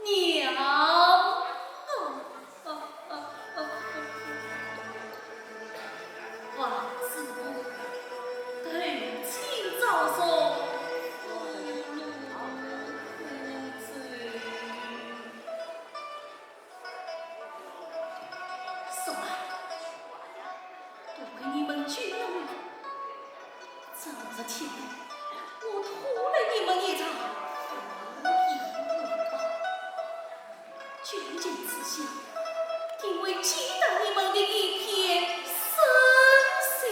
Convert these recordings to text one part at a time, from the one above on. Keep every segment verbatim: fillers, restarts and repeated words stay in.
娘啊！啊，啊，啊，啊，啊。王子文，头颈遭重，无路可走。送啊，多亏你们救了我， 这么多天，我拖累你们一场，无以为报。究竟此行，定为记得你们的一片深情。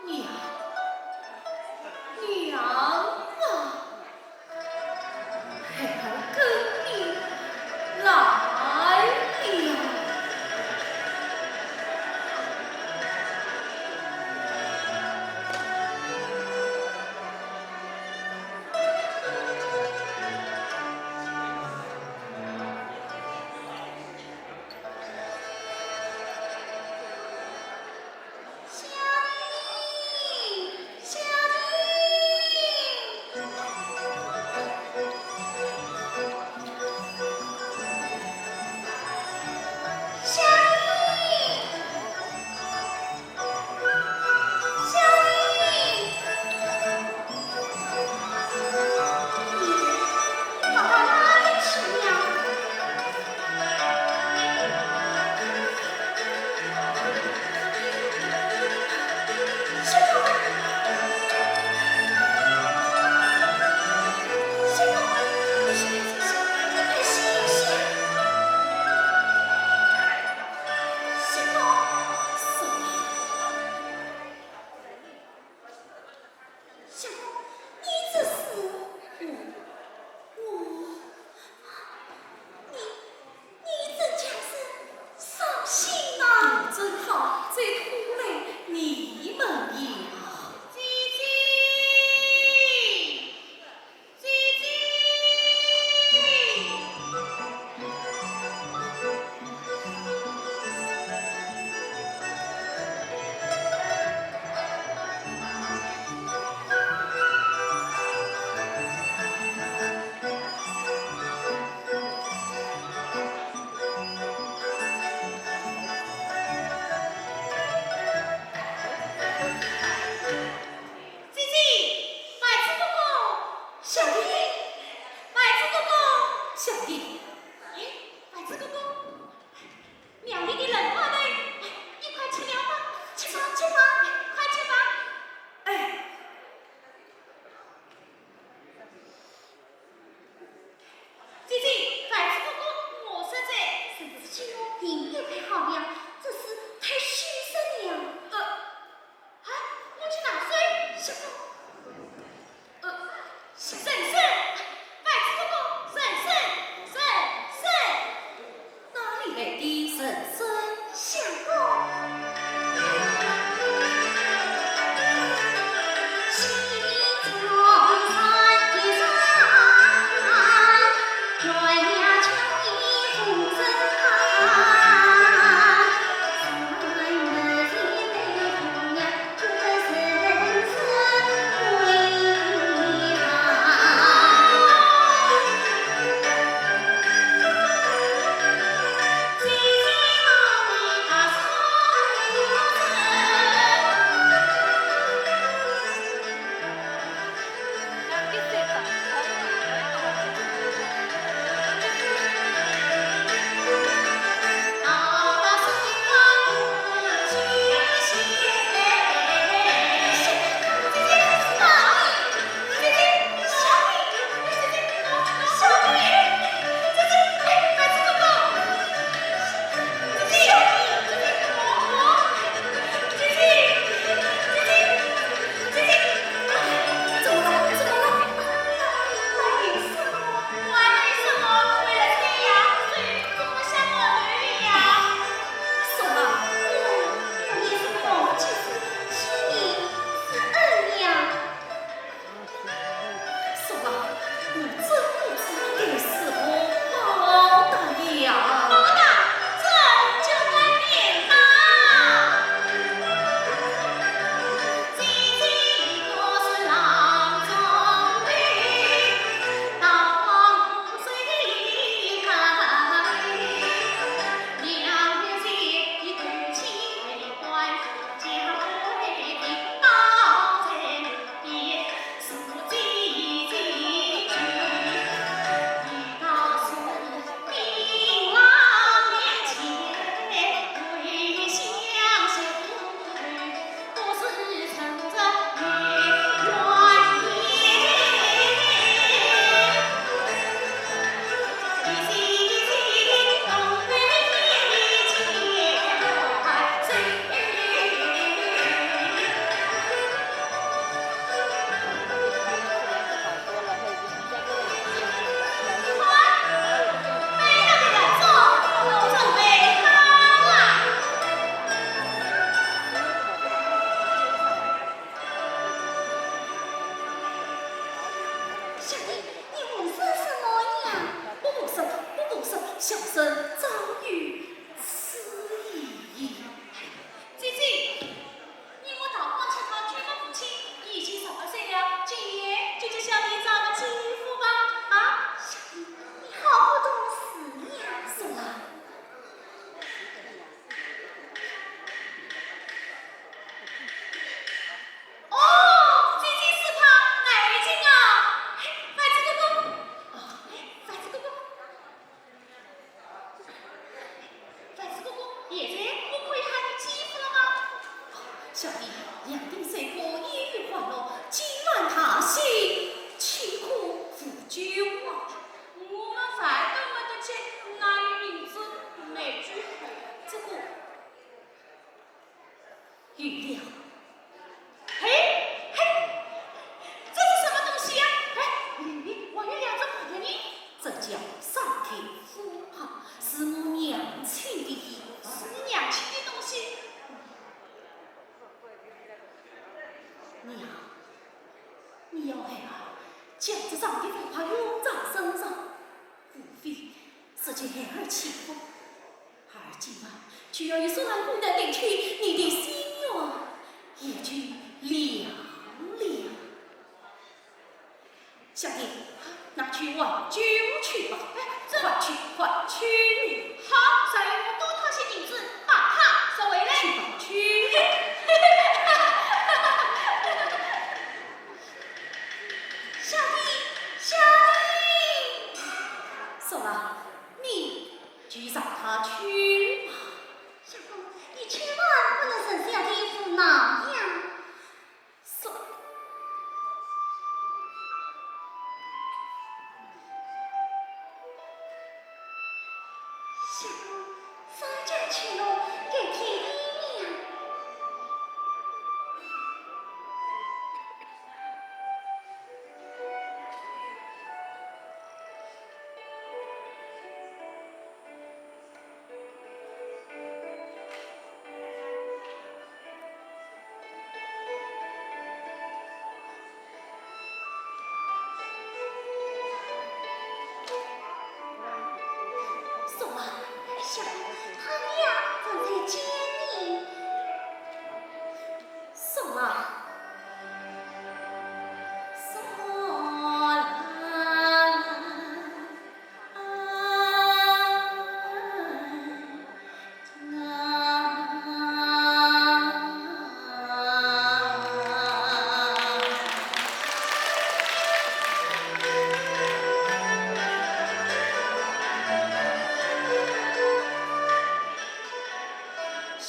娘，娘啊！ 孩儿跟你来了。 小弟，小弟，小弟，小弟。 你跑到哪里去了？相公，相公，快醒醒！相公，相公。 相公，你这是……我……我……你……你怎讲得伤心啊？正好再拖累你们呀。姐姐，姐姐。 姐姐，外子哥哥。小弟。外子哥哥。小弟。哎，外子哥哥，庙里的冷花头，哎，你快吃了吧。吃吧，吃吧。快吃吧。哎。 姐姐，外子哥哥，我说噻，陈子清我病得太好了，只是太虚弱了。呃，啊，我去拿水。什么？呃，人参，外子哥哥，人参，人参。哪里来的人参？相公。小弟，你胡说什么呀？不胡说，不胡说，小生早有此意。姐姐，你我道光吃糖，舅母父亲已经十八岁了，今年就叫小弟找个继父吧。啊？小弟，你好不懂事呀。是啊。 哦，姐姐是他，眼睛啊！嘿，丸子哥哥，哦，嘿，丸子哥哥，丸子哥哥，现在我可以喊你继父了吗？小弟，两锭碎银也有花落，既然他姓，岂可无酒啊？我们饭都没得吃，哪有银子买酒啊？这个 有了。嘿，嘿，这是什么东西呀？哎，里面还有两只朋友呢。这叫上天福牌，是我娘亲的衣服。是你娘亲的东西？娘，你要孩儿将这上天福牌用在身上， 无非是叫孩儿祈福，而今啊，只要有苏南姑娘定去，你的心愿也就凉了。小弟，拿去还酒去吧。哎，这快去，快去。好，少爷，我多讨些银子，把它收回来。去吧，去。小弟，小弟。苏南， 你就让他去吧。相公，你千万不能忍心让他胡闹呀。是。相公，商家去了，该天地呢？ 苏南，哎呀，他娘正在见你。苏南，苏南。 苏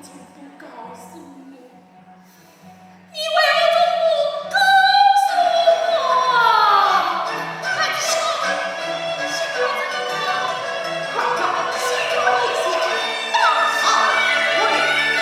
从不告诉我，你为何从不告诉我？快说，是不是？快快，先说一下，到底为何？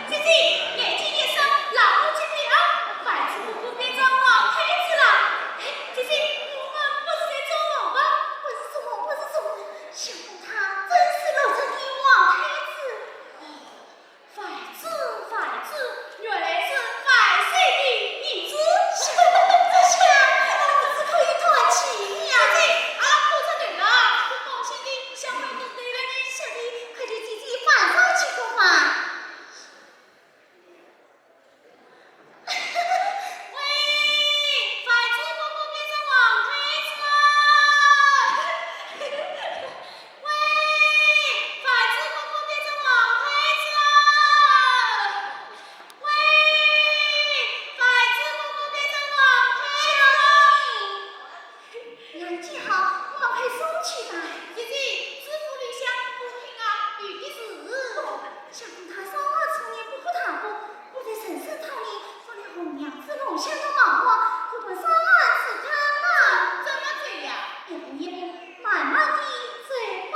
姐姐，眼睛一眨，老虎进来啊！樊子哥哥变成王太子了。哎，姐姐，我们不是在做梦吧？不是做梦，不是做梦，相公他真是老实的王太子。哦，樊子，樊子，原来是樊胜的儿子。这下我们只可以断气了。姐姐，阿拉过着头了，我冒险的想法都对了呢。小弟，快替姐姐办上几个吧。 喂，樊子哥哥变成王太子了！喂，樊子哥哥变成王太子了！喂，樊子哥哥变成王太子了！ 杨继好，我们快送去吧。姐姐，知府里向不听啊，有的是。不，相公他少年粗人，不可大过，我在陈氏讨你，说你红娘子弄香的忙活，可不少啊，自家嘛。怎么走呀？一步一步，慢慢地走吧。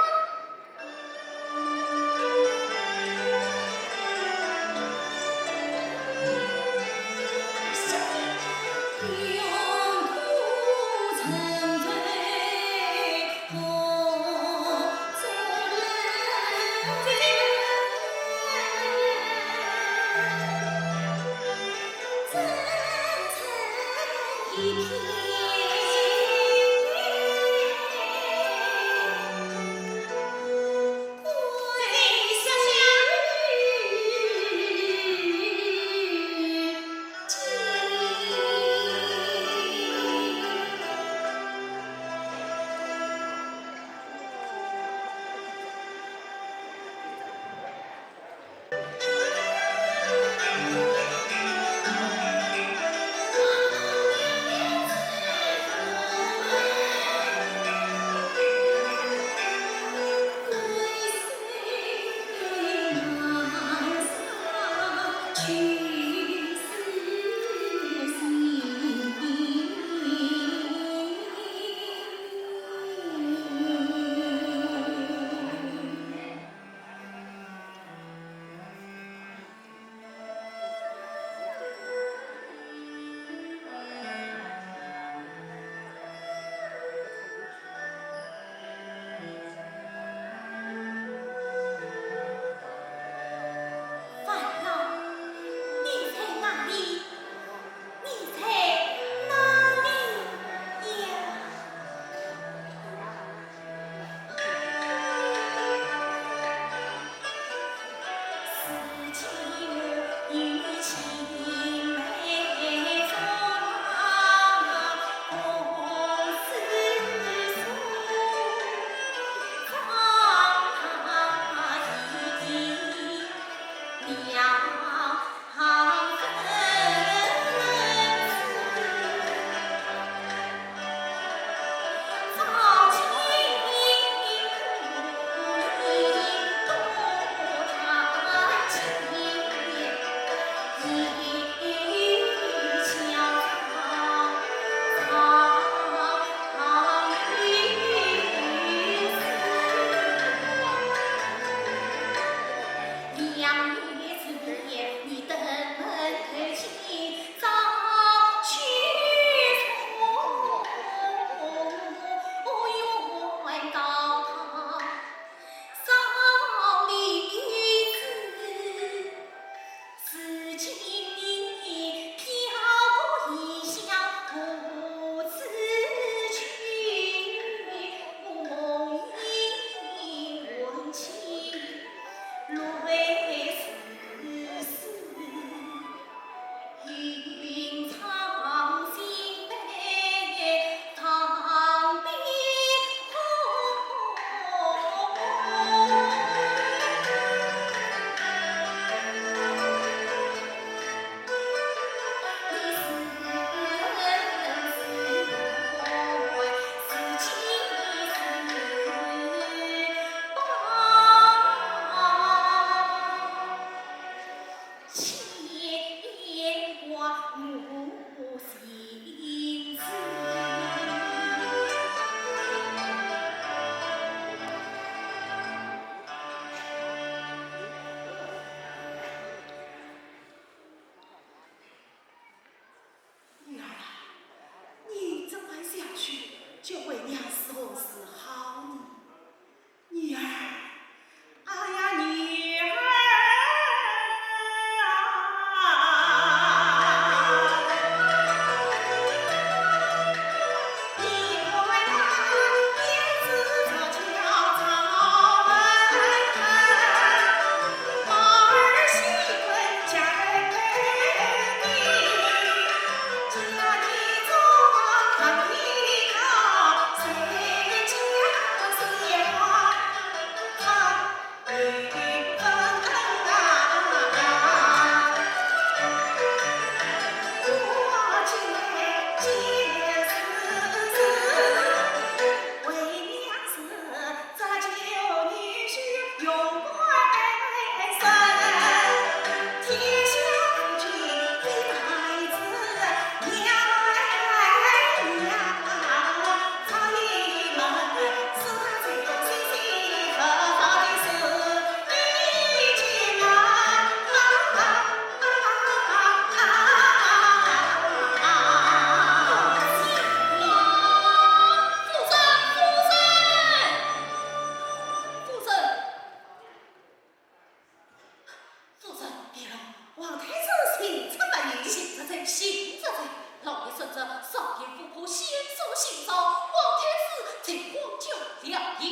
今朝皇太子在皇家料宴。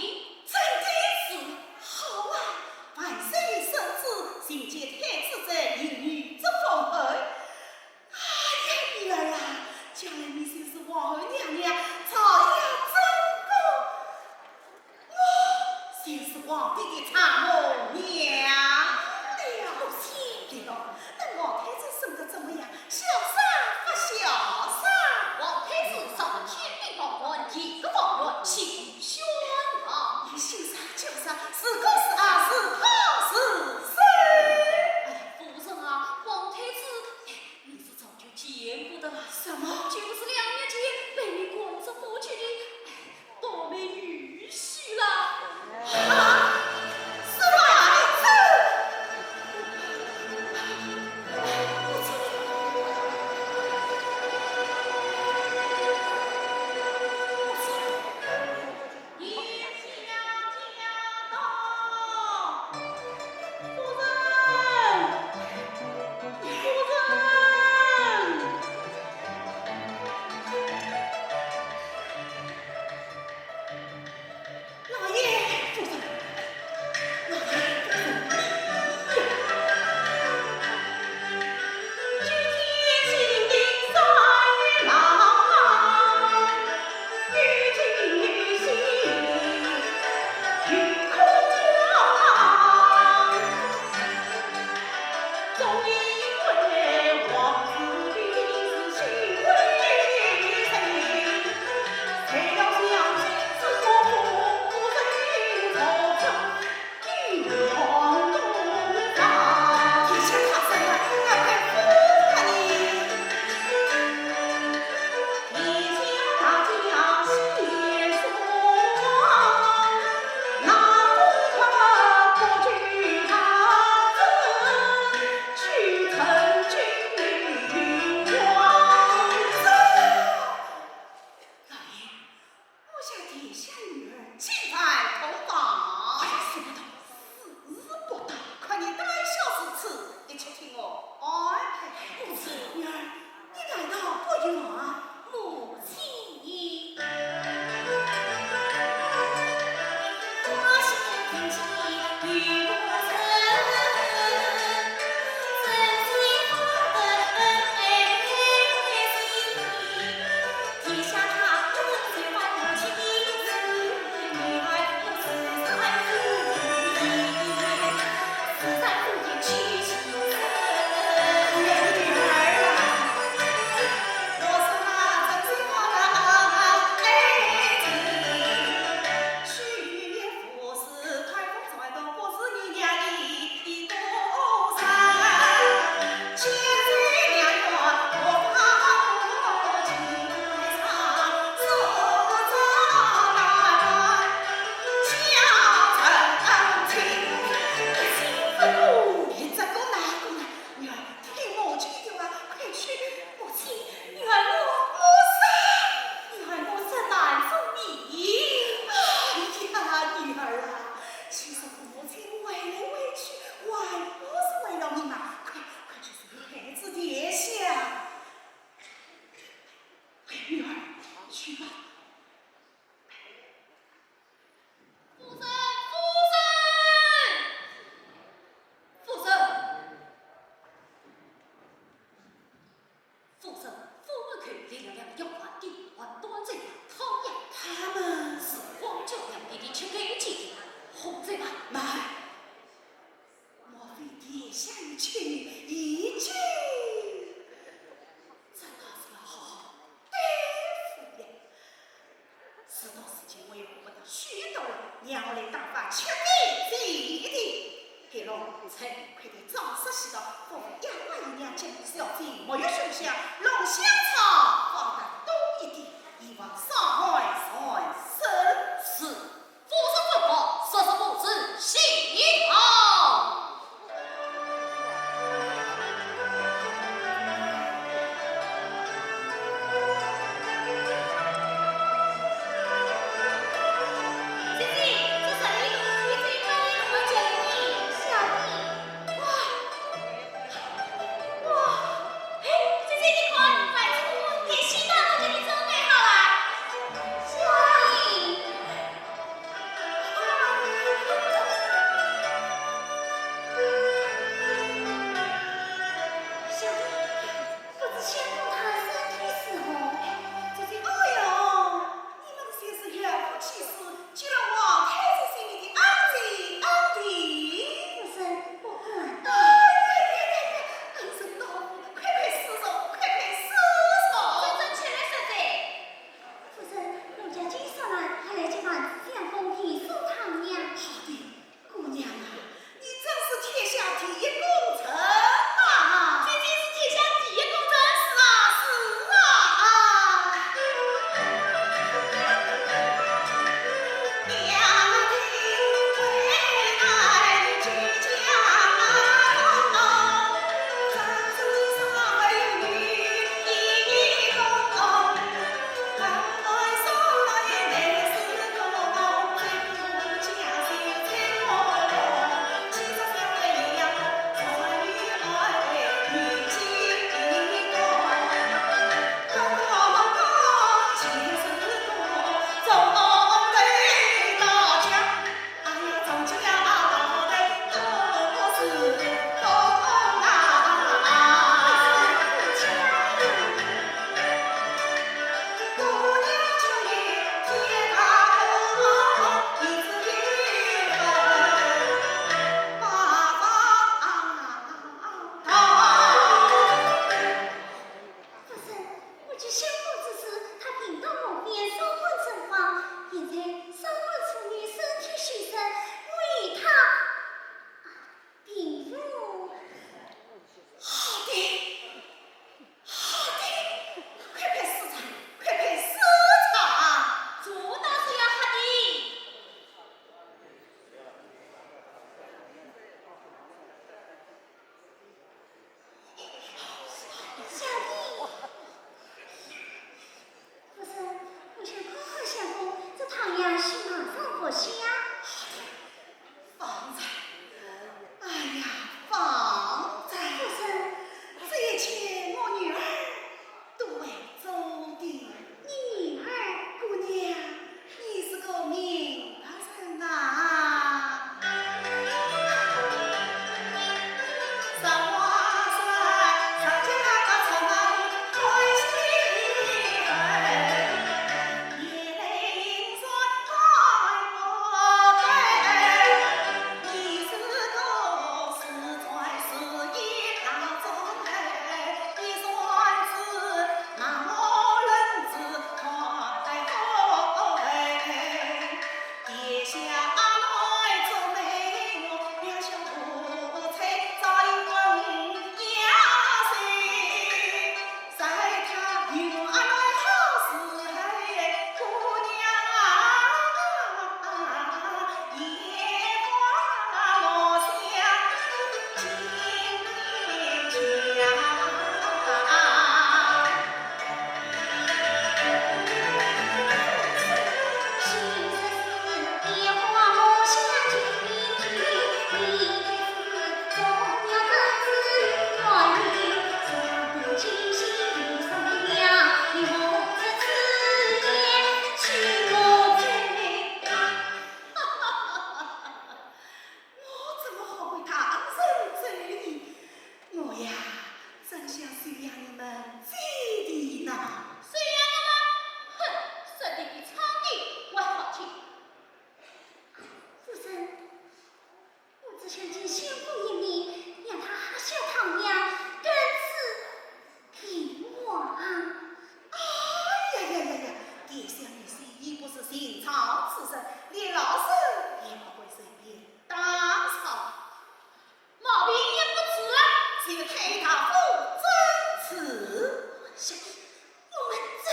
真的？是。好啊，万岁圣旨，觐见太子者，有女则封后。哎呀，女儿啊，将来你就是皇后娘娘，照样争功。 我就是皇帝的丈母娘了。母亲。对了，那皇太子生得怎么样？像啥不像啥？皇太子生得天顶方圆，地阁方圆，形如轩昂。你姓啥叫啥？是公是婆，是他是谁？哎呀，夫人啊，皇太子，哎，你是早就见过的了。什么？就是两日前被你赶出府去的，哎， 倒霉女婿啦！啊，是吗？是。你家家到，夫人，夫人。 老爷，夫人，老爷，夫人。老爷，我家殿下女儿进拜洞房。哎，说不得，是不得，看你胆小如此，一切听我安排。母亲。女儿，你难道不愿？母亲。 听母亲的话，快去。母亲，女儿我，我杀，女儿我杀难做你。哎呀，女儿啊，其实母亲为来为去，还不是为了你嘛。快，快去送太子殿下。快，女儿，去吧。 夫人，夫人，夫人，夫人，府门口立了两个丫鬟，丫鬟端着一套呀。他们是皇家料理的七个姐弟，红着吧？慢。 莫非殿下与妻女已经？这倒是要好好对付呀。事到如今，我也顾不得许多了，让我来打发七弟姐弟。海龙，快点装束洗到，吩咐丫鬟姨娘将小姐沐浴熏香，弄香草放得多一点，以防伤寒传身。是。 夫人吩咐，速速布置席道。姐姐，这是你，你最满意的我教你。小弟，哇，哇，哎，姐姐你看，外头天呀，是马上不下。方才，哎呀，方才，夫人，这一切我女儿都会做的。你女儿？姑娘，你是个明白人啊。我怎么好为大人做呢？我呀，真想收养你们姐弟呢。收养我们？哼，说得比唱的还好听。夫人，我只想见相公一面，让他喝下汤药，根治病患。哎呀呀呀呀，殿下你虽不是情操之人，连老身也不会随便打扰。 毛病也不治啊，只有太大夫诊治。小弟，我们走。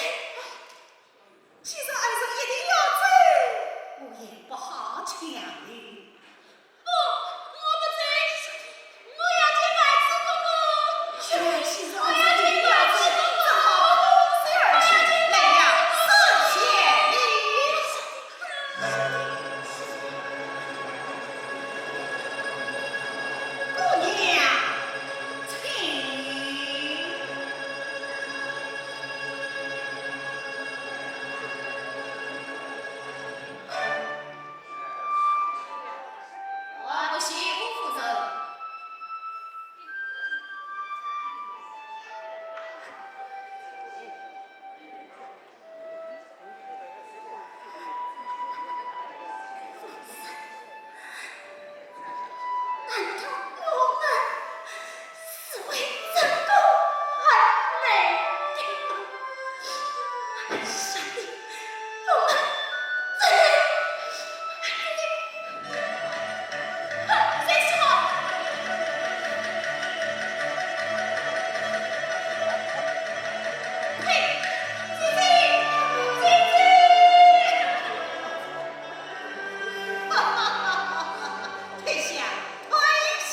既然二人一定要走，我也不好强留。不，我不走，我要见外祖公公。既然二人一定要走，只好同时而去，来呀，四千里。 姑娘，请。啊，不谢夫人。 难道我们是为这个而来的吗？小弟，我们走。 退下，退下。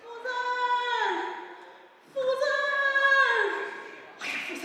夫人，夫人。哎呀，夫人，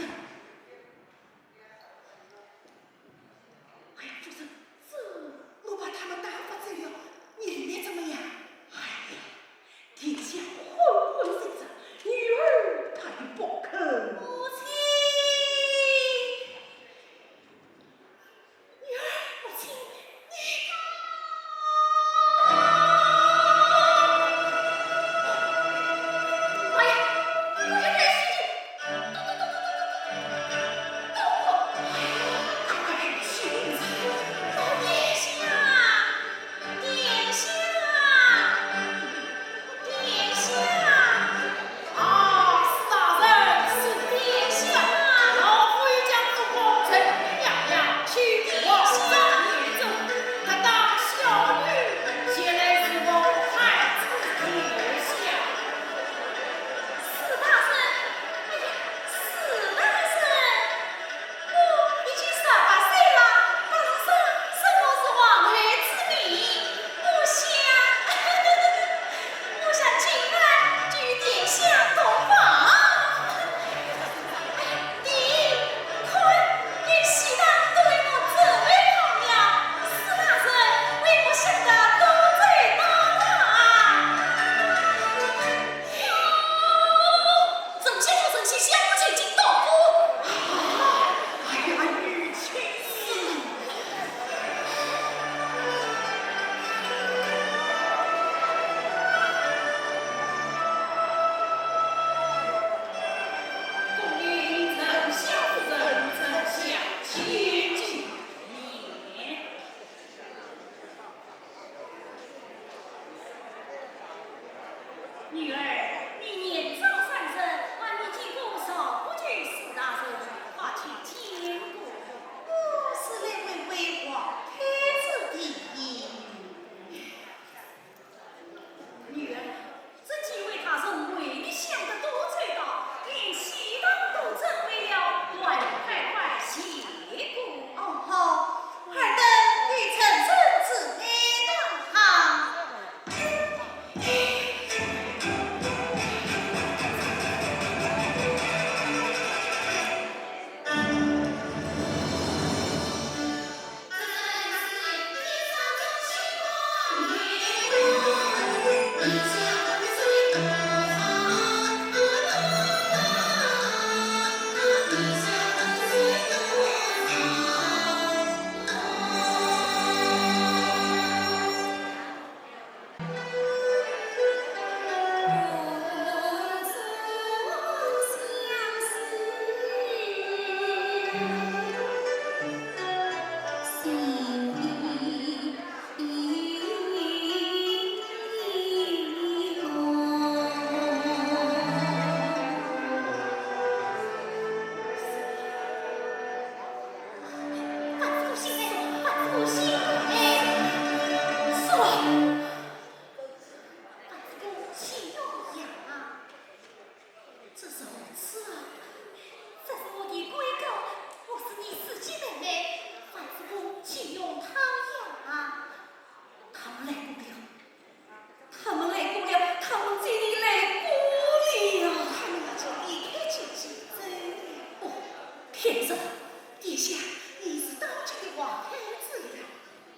殿下，你是当今的皇太子了。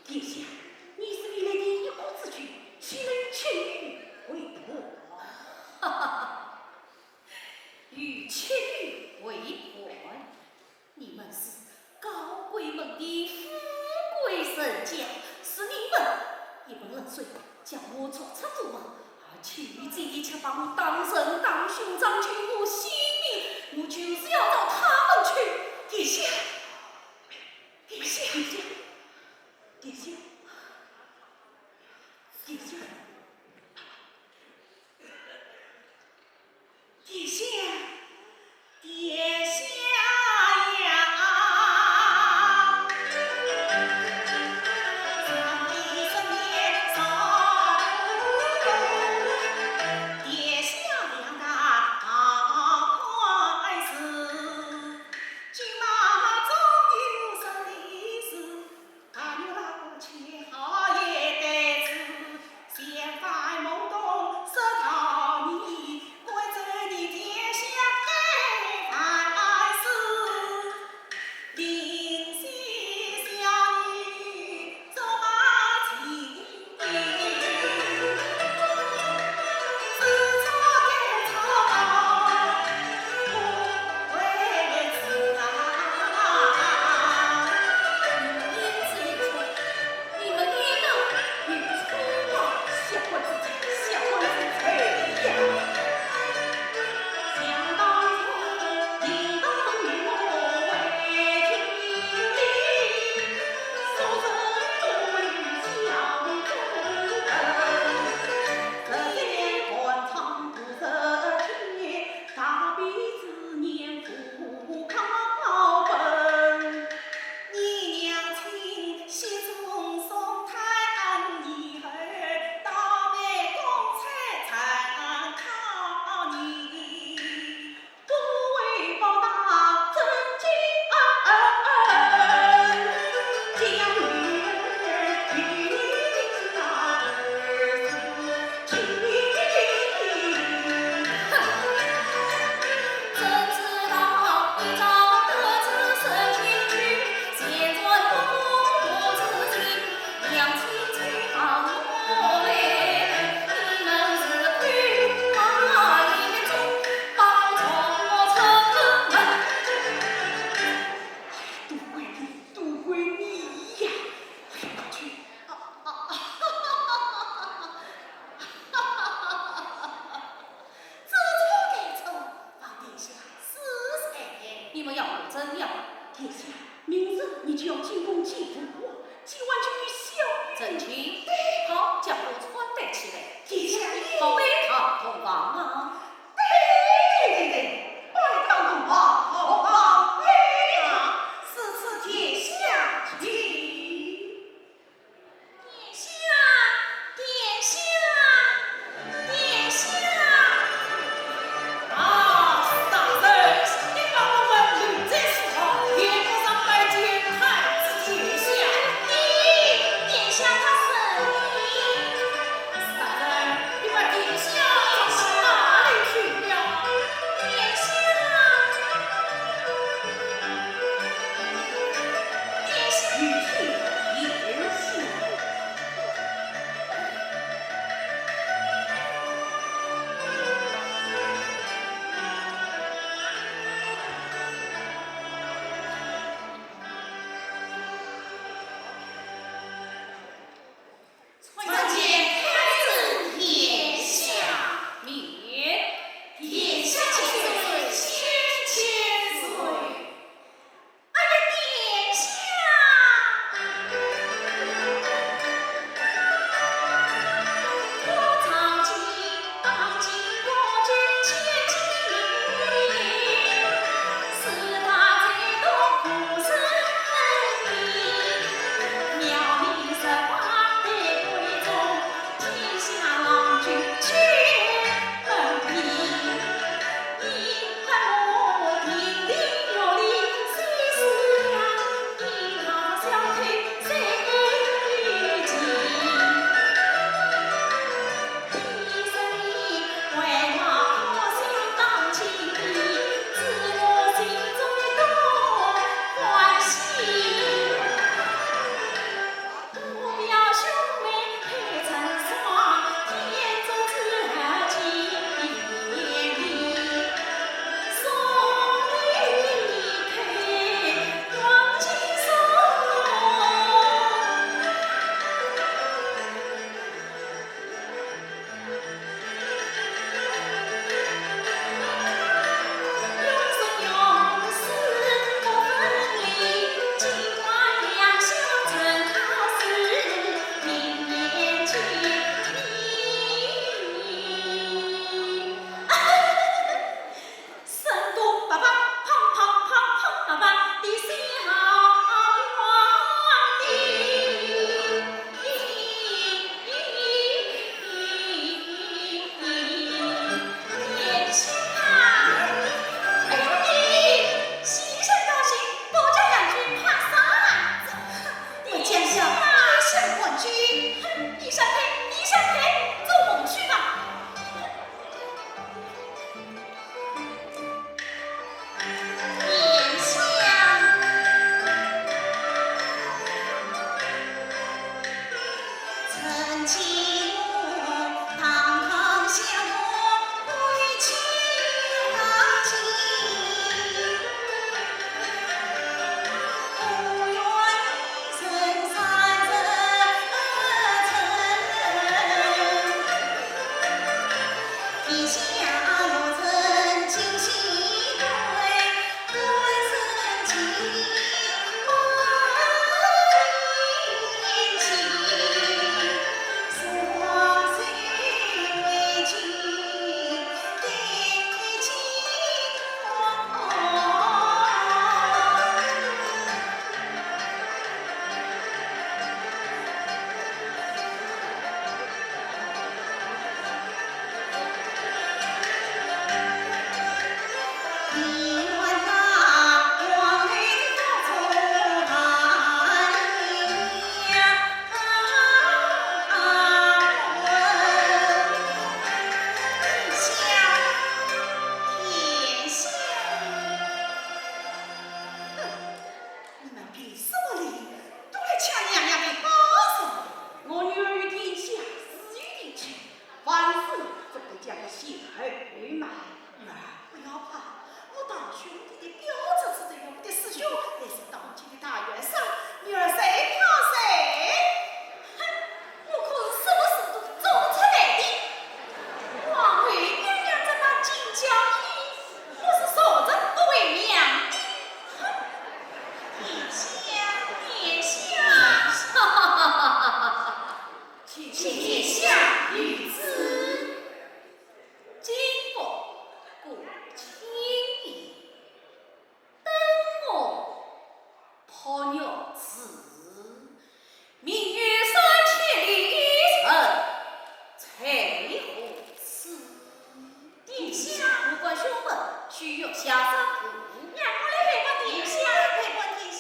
殿下，你是历来第一个子君，岂能与卿女为伴？哈哈哈，与卿女为伴？你们是高贵门第，富贵人家，是你们一门冷水， 将我逐出府门，而且你这一切把我当人当兄，当救我性命，我就是要到他们去。殿下，殿下，殿下，殿下，殿下。 殿下呀，你们应当有错啊！下官知罪，下官知罪呀！想当初，应当与我为情敌，所生多有小忠臣，只见官场不识天，大比之年不靠本。 你娘亲惜忠送太恩以后，倒没功才参考你。不为报答真情恩，将女儿与你儿子 多亏你，多亏你呀！哎呀，快去！啊，啊，哈哈哈哈哈哈！知错改错，望殿下恕罪。你们要我怎样？殿下，明日你就要进宫见父王，今晚就与小女……成亲？对。好，将我穿戴起来。殿下，你……宝贝，好，同房啊。 对对对对对，拜堂同房，同房，对呀，如此殿下请。殿下，殿下，殿下。啊，大人，你把我们留在此地，也不让拜见太子殿下。你，殿下他是你。 大人，你把殿下怎么办？你们凭什么理由都来抢娘娘的宝座？我女儿与殿下自有定亲，万事只得将个先后嘛。女儿，不要怕，我堂兄弟的表侄是谁呀？我的师兄乃是当今的大元帅，女儿谁怕谁？哼，我可是什么事都做不出来的。皇后娘娘这把金交椅，我是坐着不为娘的。 殿下，殿下，哈哈哈哈哈哈！请殿下御旨。金佛过清明，灯红扑玉池， 明月三千里，人谁和此？殿下，不管胸闷，须要下山。让我来陪伴殿下。陪伴殿下。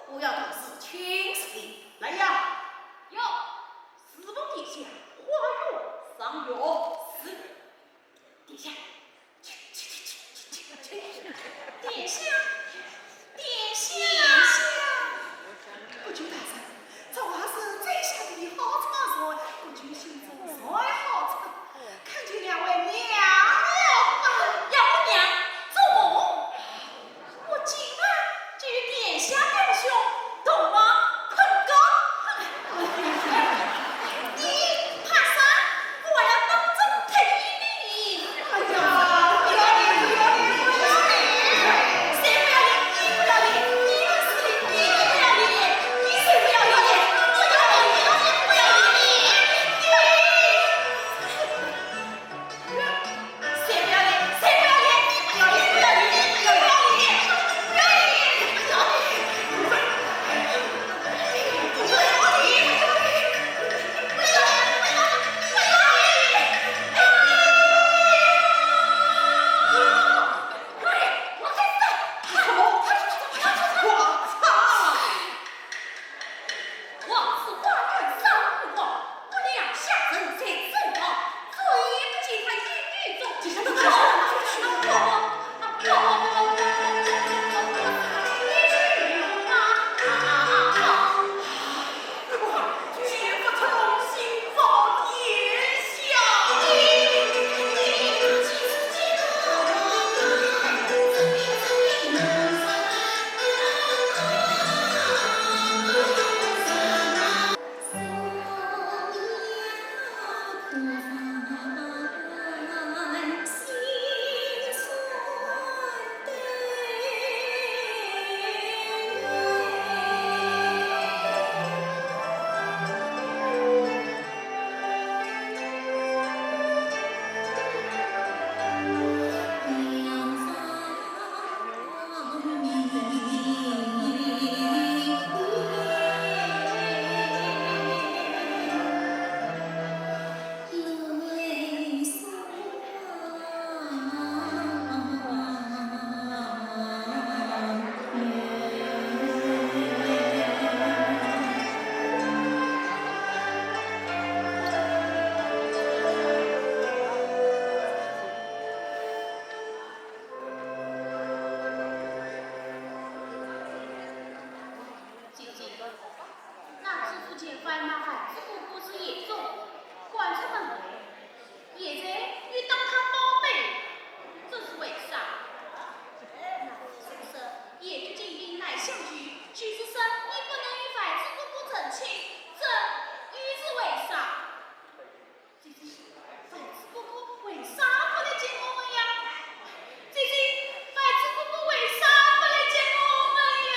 不，我要同侍请罪。来呀！有。侍奉殿下，花月赏月。是。殿下， 殿下，殿下！国舅大人，这话是在下的好场合，国舅心中最好场，看见两位娘娘吧。要我娘做梦？我今晚就与殿下两兄同往昆冈。你怕啥？ 我要当众脱衣。哎呀，不要脸，不要脸，不要脸！谁不要脸？你不要脸，你们是的，你不要脸，你谁不要脸？不要脸，不要脸，不要脸！你！谁不要脸？谁不要脸？你不要脸，不要脸，不要脸，不要脸！ 姐姐，那知府前番骂还珠格格是严重，赶出门来，现在又当他宝贝，这是为啥？那是说，严君进并来相救，就是说你不能与还珠格格成亲，这又是为啥？ 姐姐，还珠格格为啥不来见我们呀？姐姐，还珠格格为啥不来见我们呀？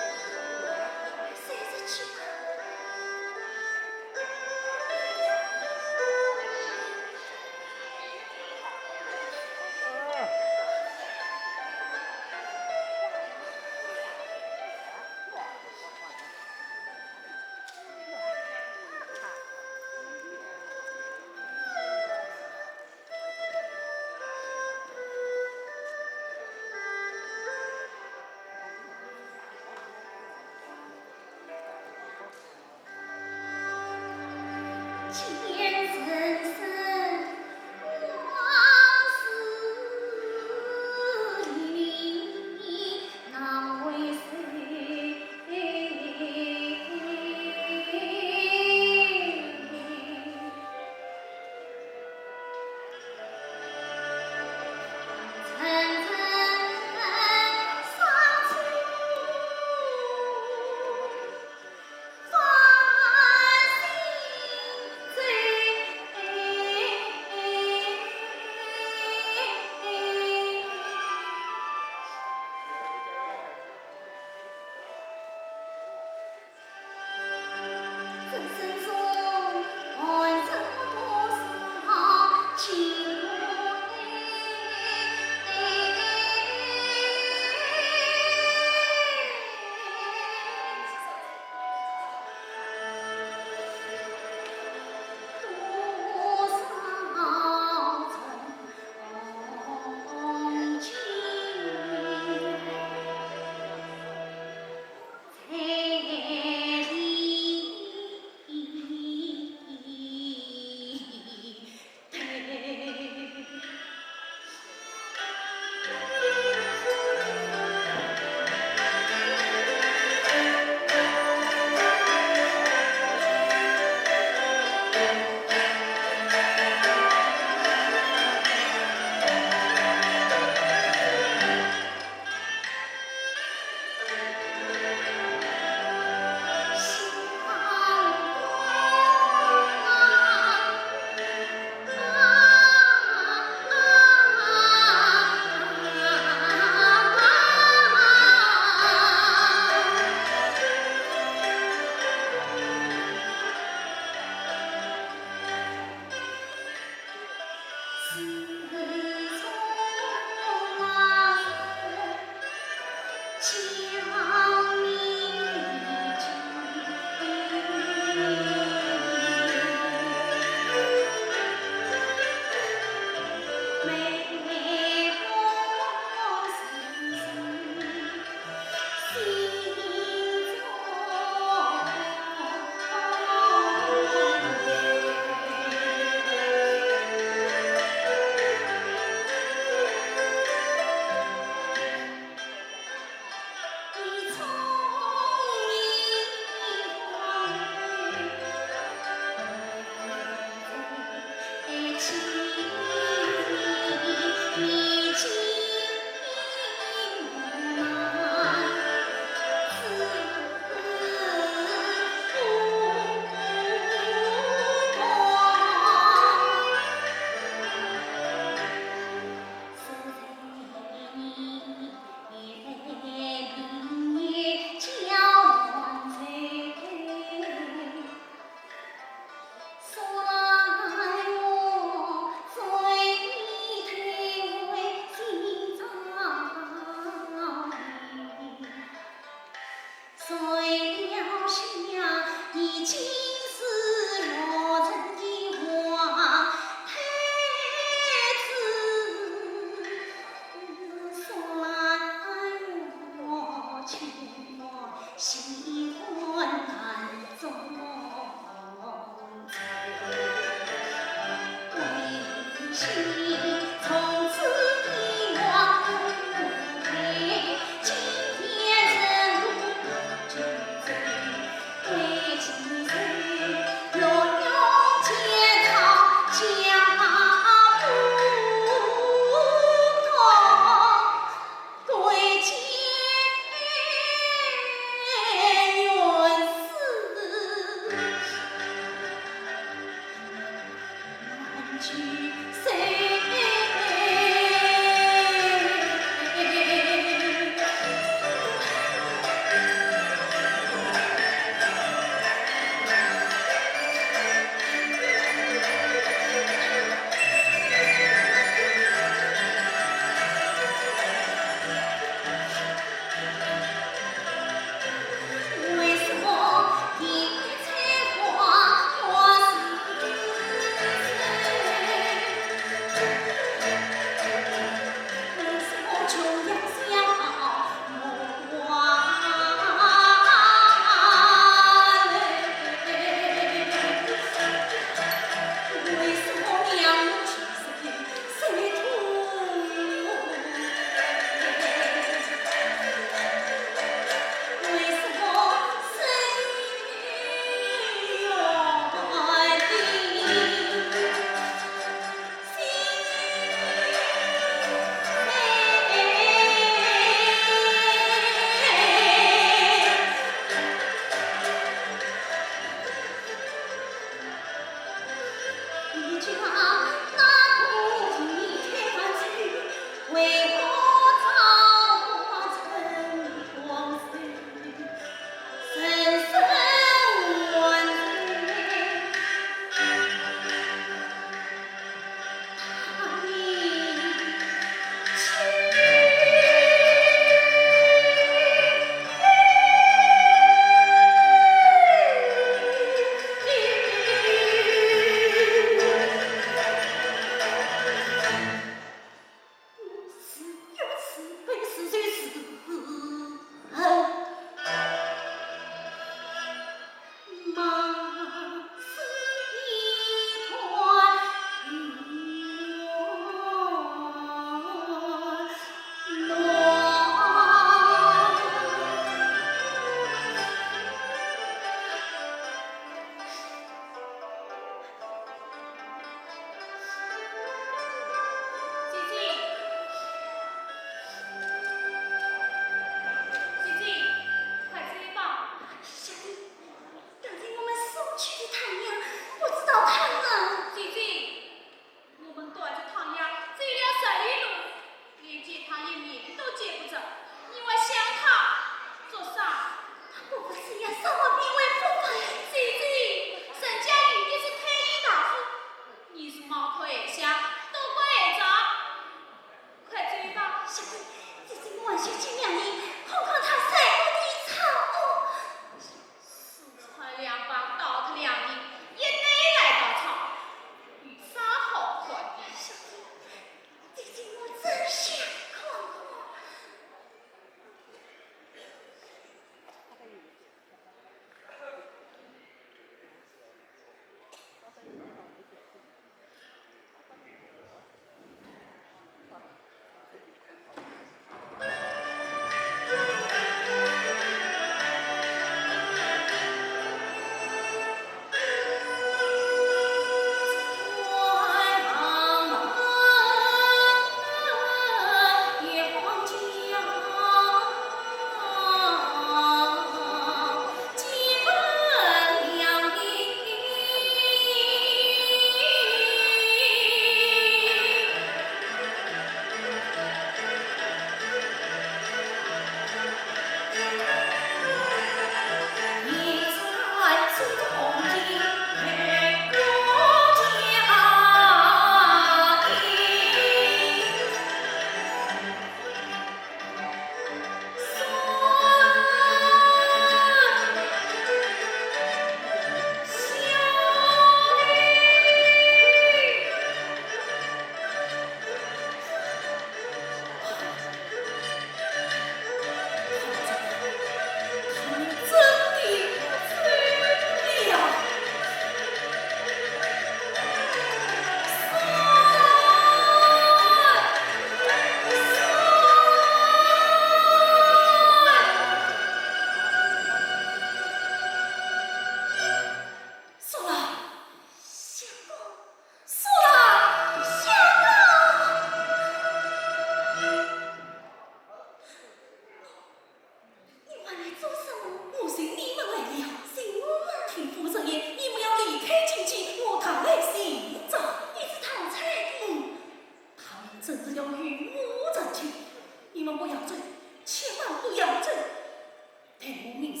待我明日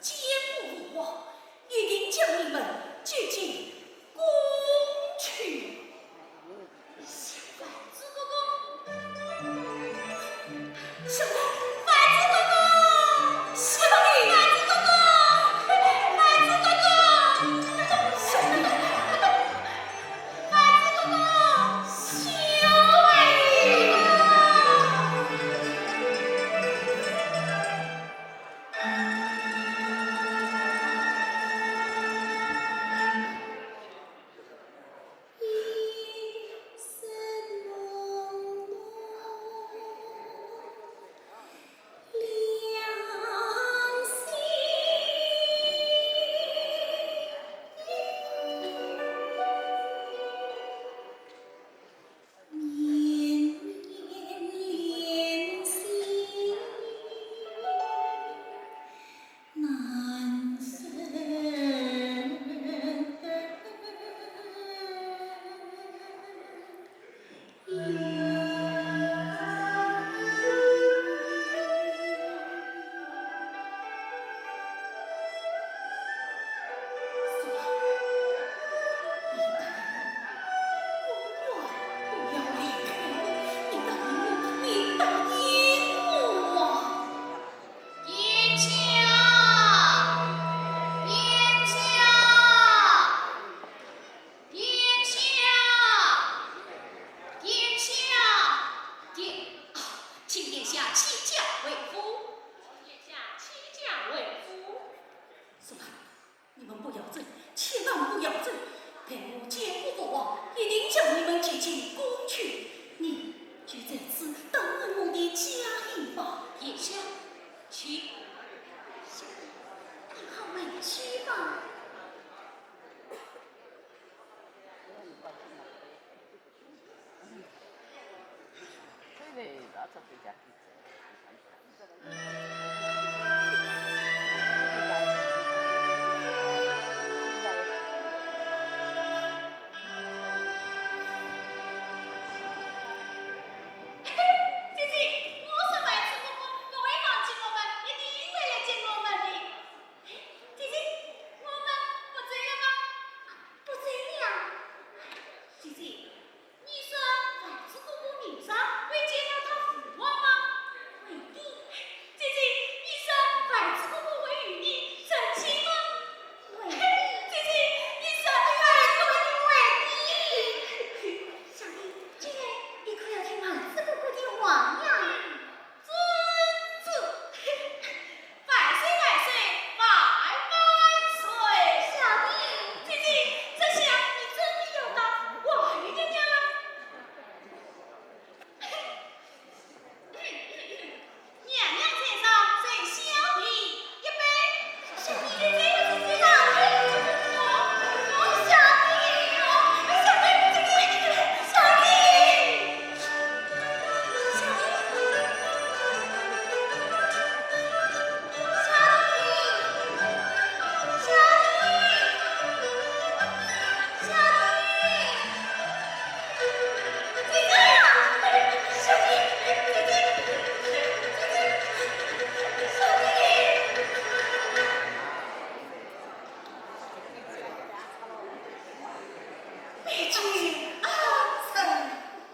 见过父王，一定将你们接进宫去。 子哥哥，小妹，丸子哥哥，小妹，丸子哥哥，丸子哥哥，小妹，丸子哥哥，小妹。殿下，殿下，殿下，殿，啊，请殿下起驾回府。请殿下起驾回府。是吧？你们不要争，千万不要争。待我见过父王，一定将你们接进宫去。你就在此等候我的驾临吧。殿下，请。你好回去吧。 姐姐，我说丸子哥哥不会忘记我们，一定会来接我们的。姐姐，我们不走了吗？不走了。姐姐，你说丸子哥哥明朝会见到他父王吗？会的。姐姐，你说丸子哥哥会与你成亲吗？会的。姐姐，你说丸子哥哥会的。小弟，今天你可要听丸子哥哥的话呀。 遵旨。万岁万岁万万岁！小弟，姐姐，这下你真的要当王爷了。娘娘在上，随小弟一杯。小弟，姐姐，姐姐，小弟，我，我，小弟，我，小弟，姐姐，小弟。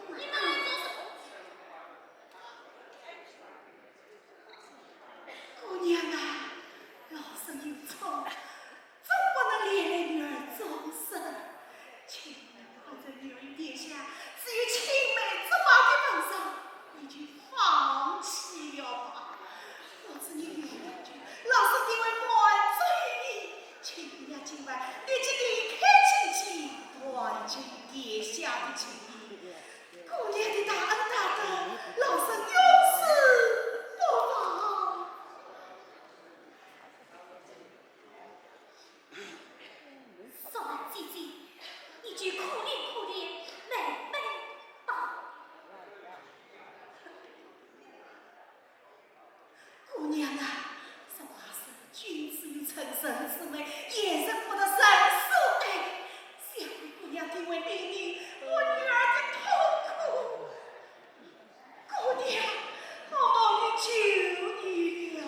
你们来做什么？ 姑娘啊，老身有错，总不能连累女儿终身。千万不可在女儿与殿下只有青梅竹马的份上，你就放弃了吧。我知你有两句，老身定会满足于你。请姑娘今晚立即离开寝间，断绝与殿下的情谊。 姑娘的大恩大德，老身永世不忘。若兰姐姐，你就可怜可怜妹妹吧。 姑娘啊，俗话说，君子有成人之美，也人不得人所爱。想你姑娘定会明白我女儿的痛苦。姑娘，我冒雨求你了。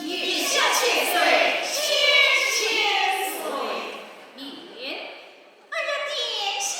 殿下千岁，千千岁。哎呀，殿下！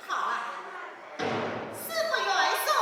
好啊，师父元帅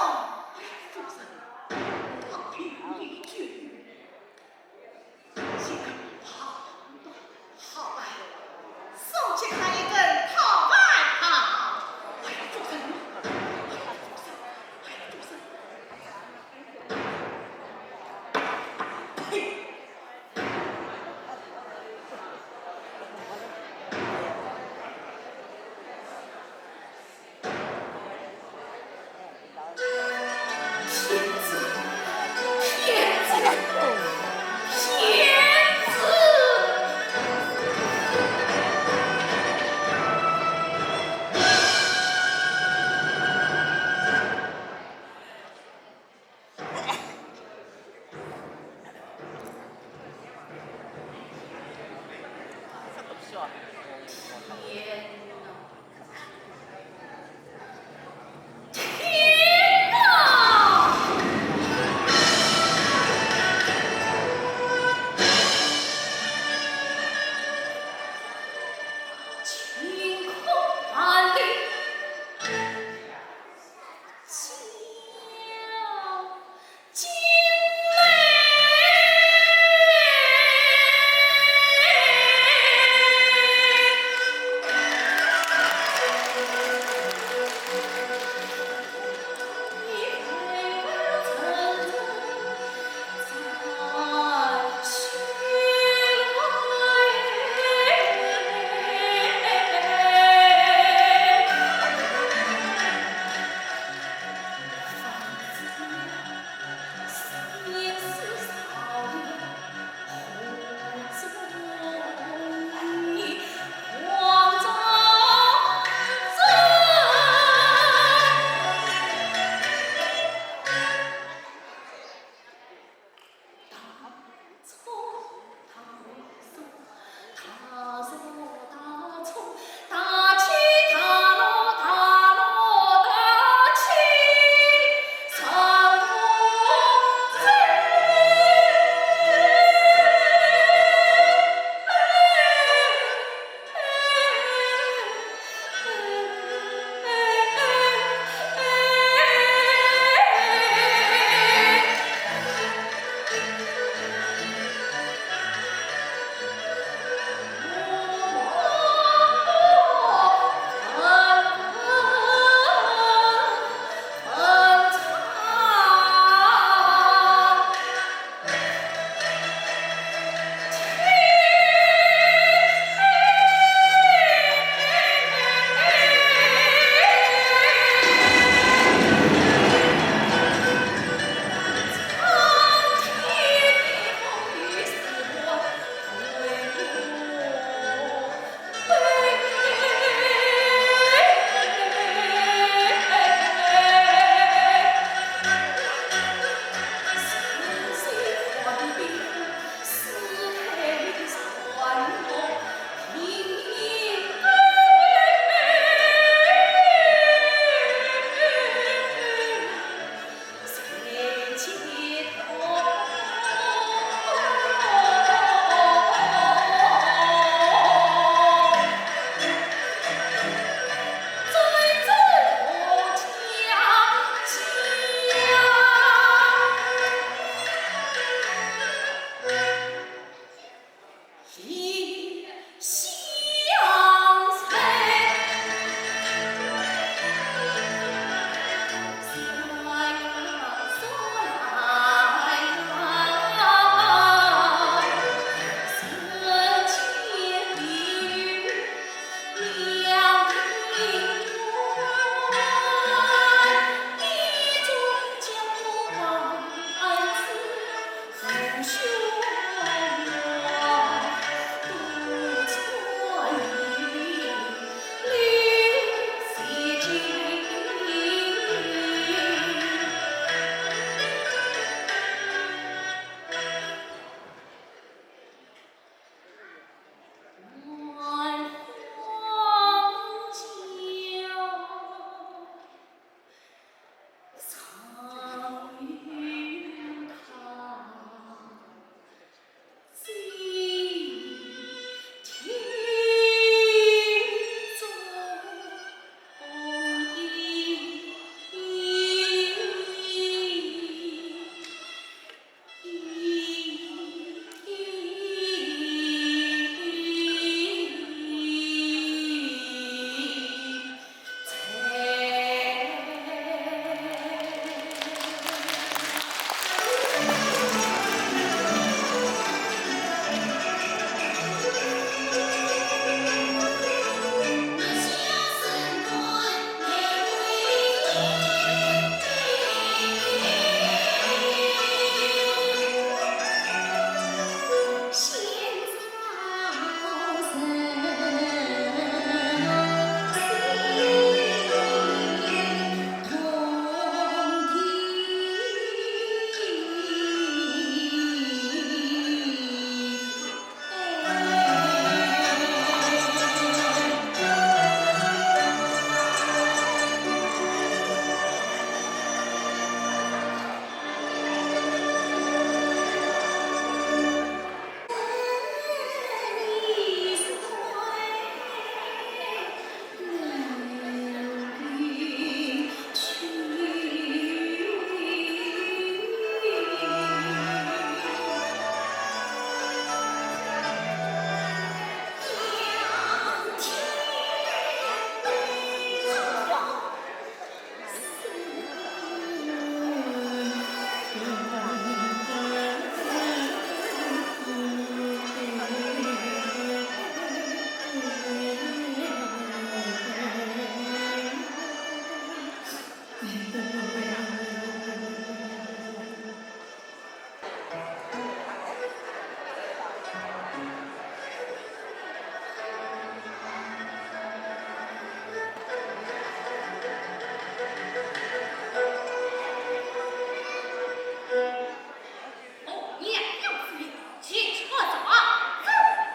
哦，娘娘之命，前去告状。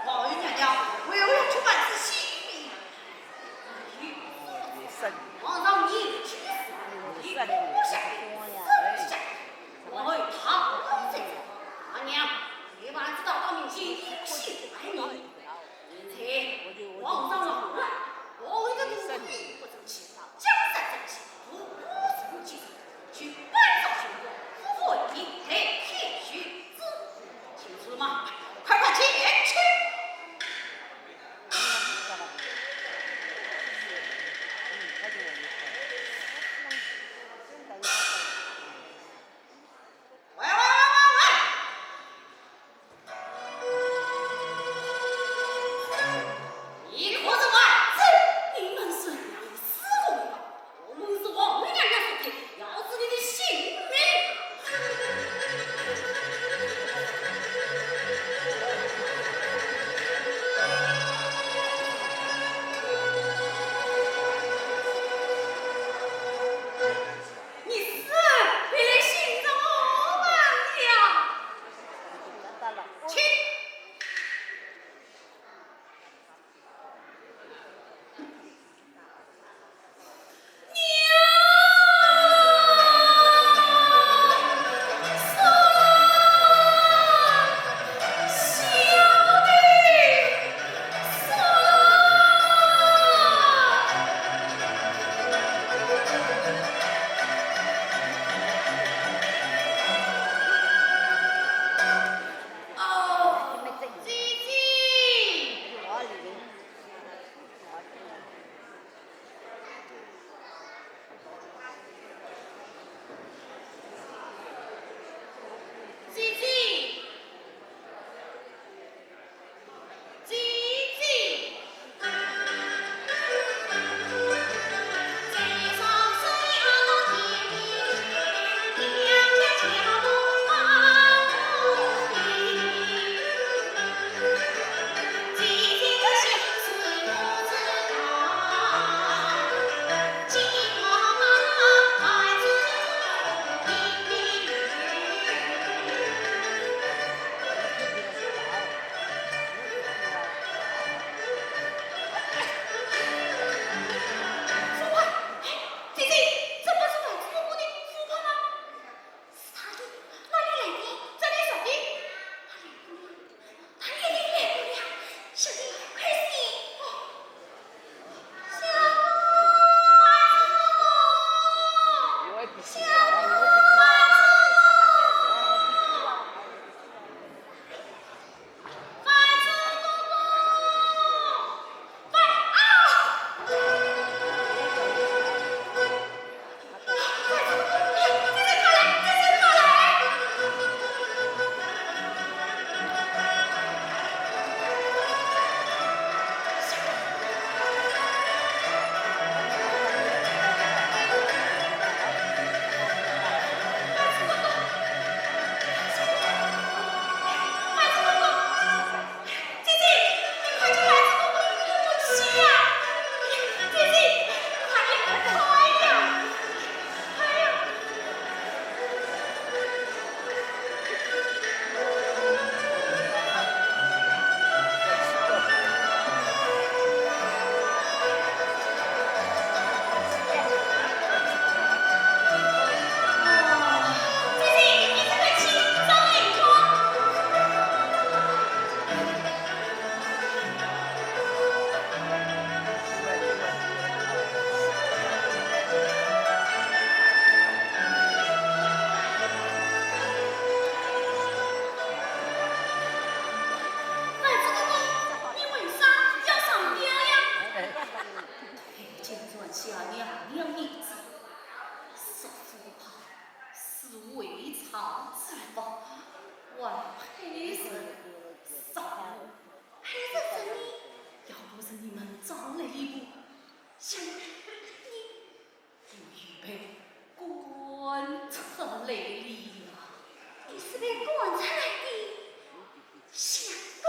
王爷娘娘，为何要去办此喜讯？皇上年纪轻，你不下去，死不下去。王后她不在，大娘，你把这道道明前，你不信，还你。现在皇上老了，我为的奴婢不争气， 江山在即，无不成其事，去拜访巡抚，吩咐为帝，来天许之。听说吗？快快前去。儿子，是父王，是未尝之福，还配人杀我，配人杀你，要不是你们早来一步，想你 我预备滚出来了。你是被赶出来的，相公。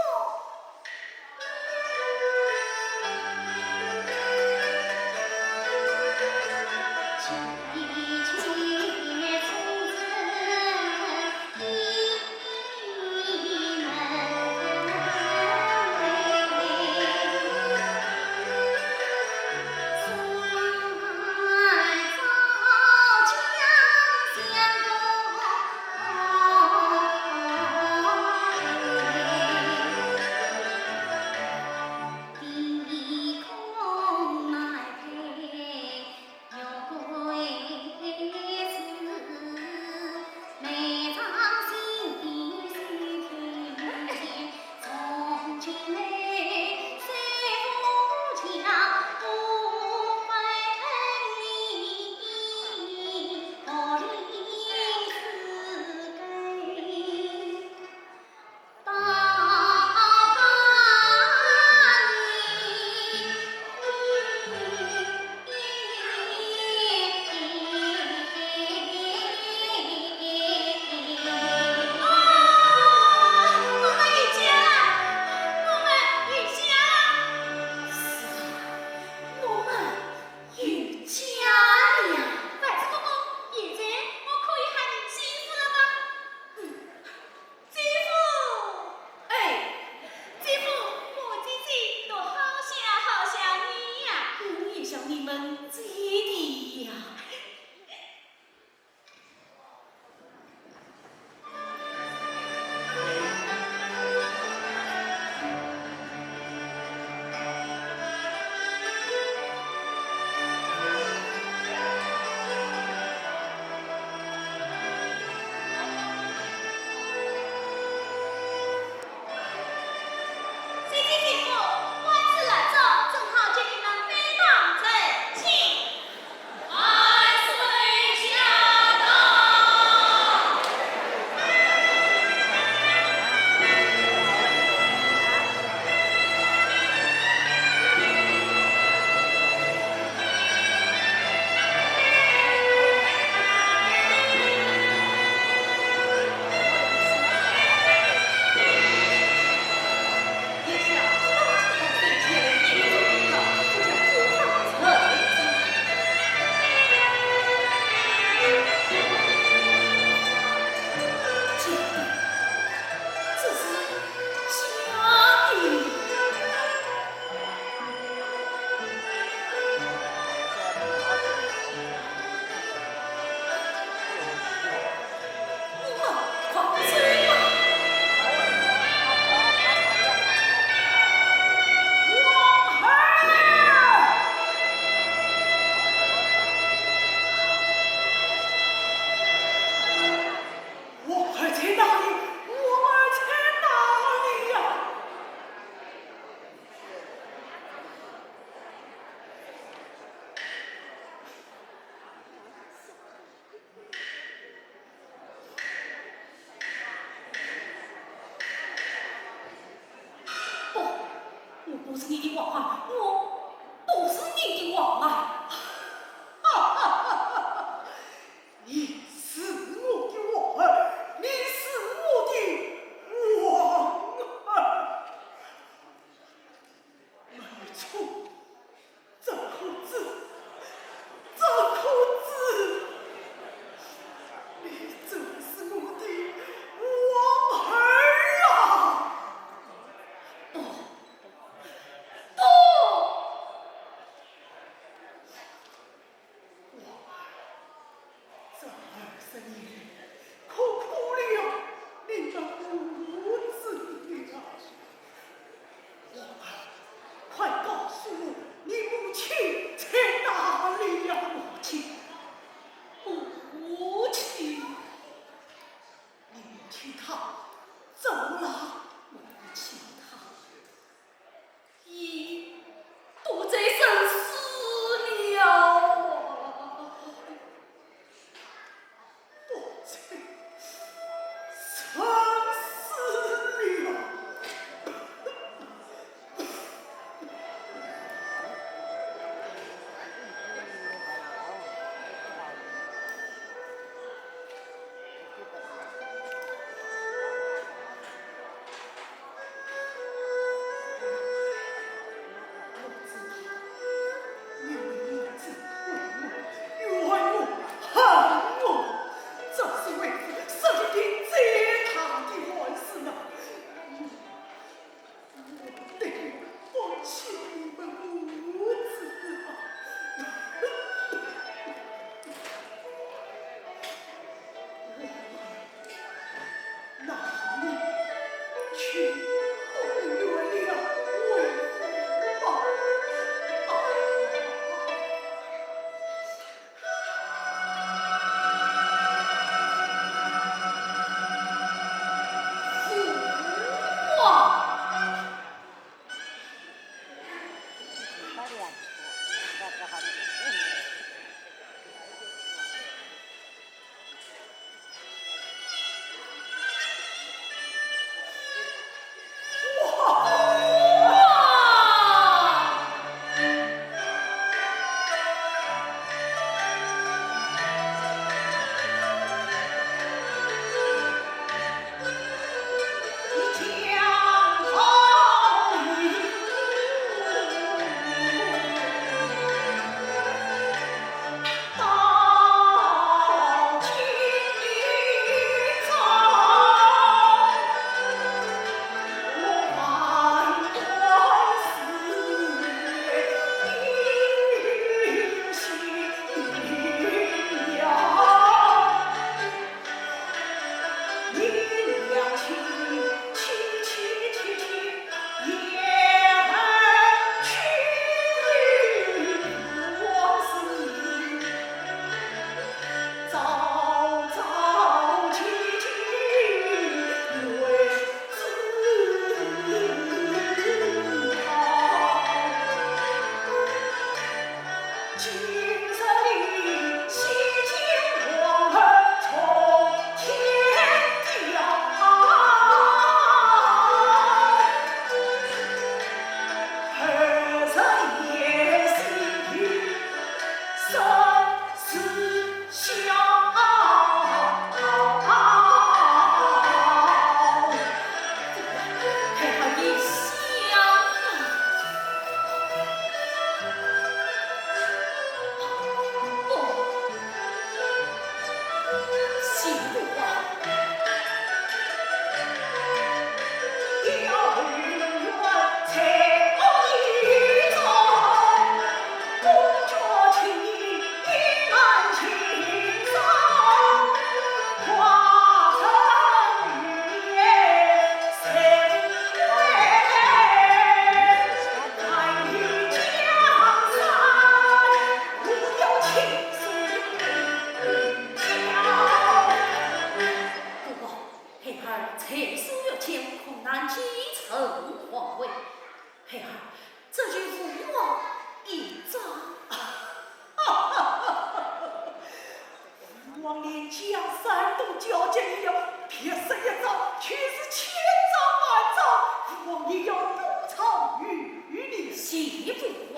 却是千丈万丈，父王，你要多造雨淋。谢父王。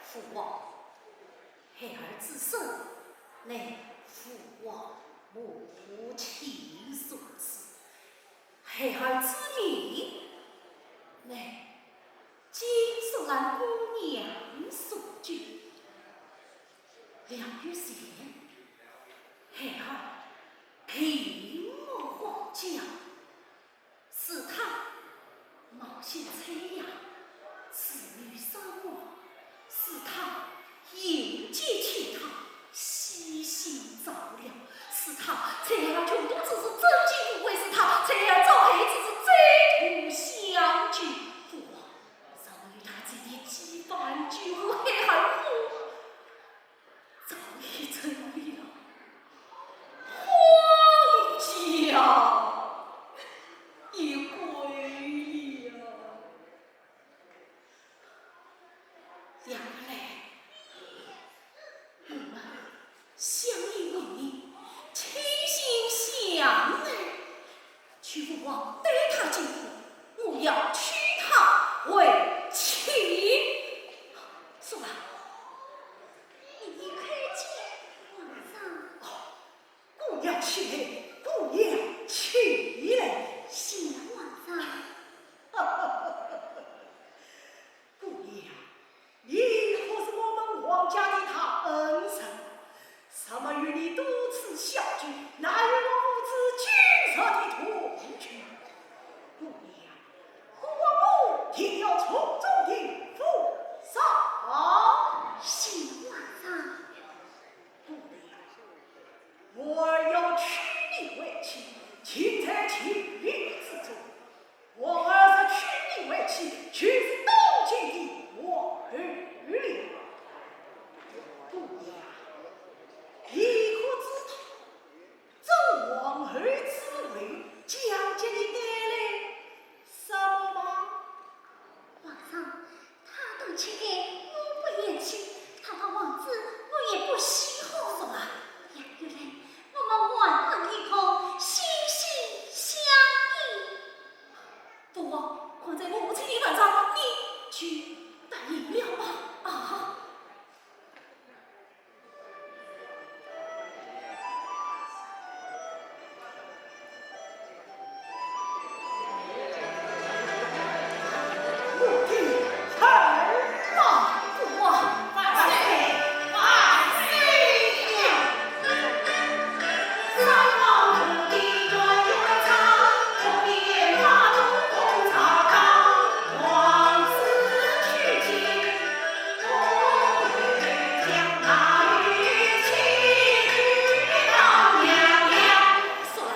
父王，孩儿之生，乃父王母亲所赐；孩儿之名，乃金锁兰姑娘所救。两月前，孩儿平安回家， 是他冒险采药，子女伤亡，是他迎接其他，悉心照料，是他在俺穷途之时拯救无悔，是他在俺遭害之时再度相救。父王，若没有他这一记半句，我孩儿我 早已成了荒郊野鬼了。两个来，我们相依为命，倾心相爱。 求父王对他进补，我要娶她为妻。说吧。你快请，皇上。哦，姑娘起来，姑娘起来。谢皇上。 姑娘，你可是我们皇家的大恩人，什么与你多次相救，哪有我父子今日的同居？姑娘，我，我定要从中定府上。谢皇上。姑娘，我儿要娶你为妻，尽在情理之中。 我儿若娶你为妻，就是当今的皇后了。姑娘，你可知道，这皇后之位将给你带来什么吗？皇上， 他断情爱，我不言情；他当王子，我也不稀罕。什么？杨玉兰，我们患难与共，心心相依。父王，看在母亲的份上，你就答应了吧。啊！ 说了，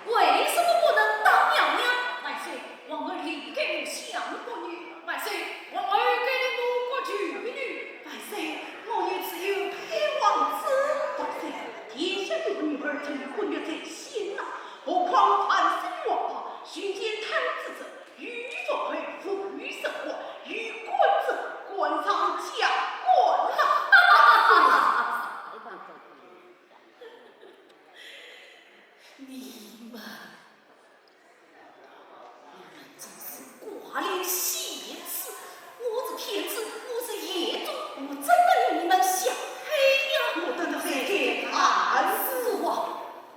为什么不能当娘娘？万岁，皇后离开我相国女。万岁，皇后改了我国舅女。万岁，我女自幼配王子。万岁，天下的女儿成婚约在先呐，何况凡是王法，寻奸贪子者， 与父配，父与子婚，与官者官上加官呐！你们，你们真是寡廉鲜耻！我是天子，我是严宗，我怎能与你们相配呀？我等在天寒死亡，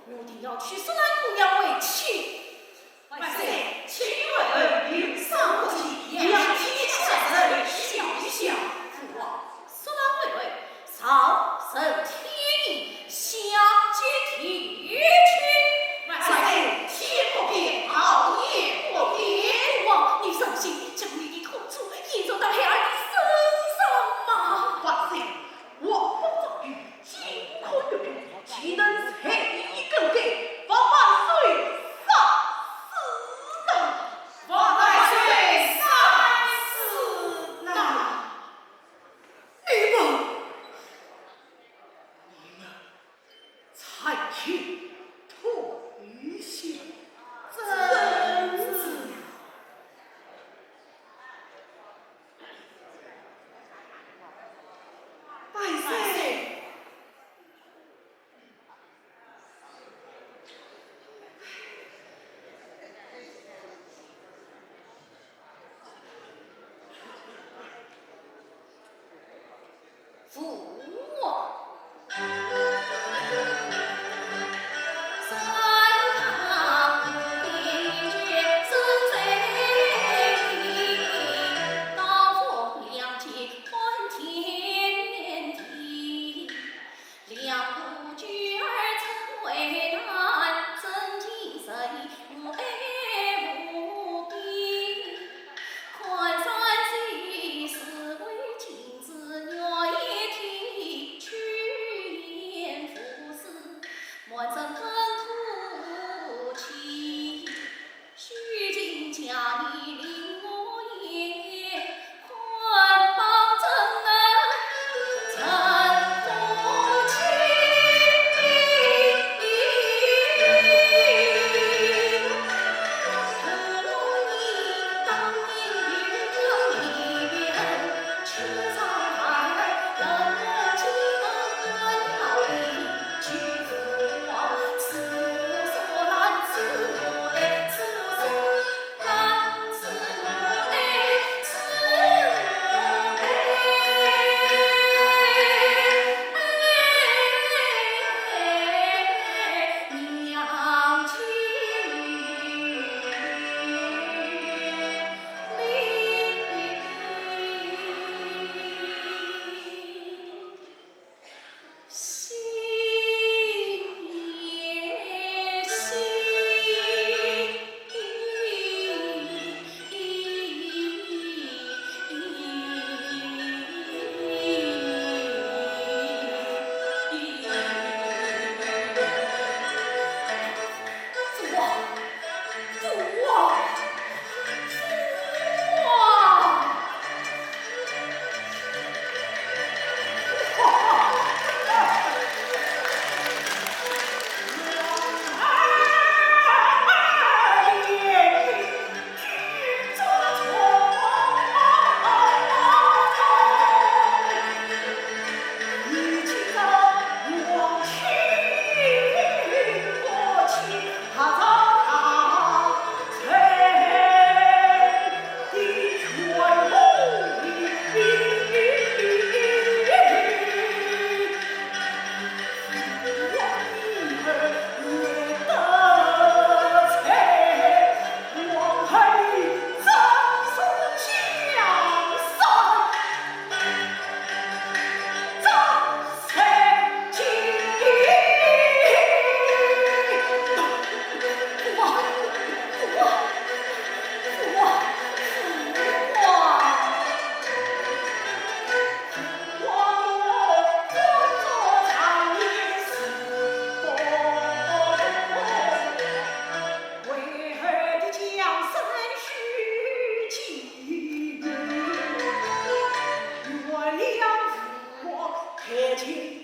我定要娶索兰姑娘为妻。 万岁，请皇后留伤国体，养天下人，休想父王。索兰为后，朝臣天意，下接天去。万岁，天不变，好言不变。父王，你忍心将你的痛楚延伸到孩儿的身上吗？万岁，我不遭遇 金科玉律，岂能随意更改？望万岁赏识呐！望万岁赏识呐！你们，你们才去投降。真是。万岁！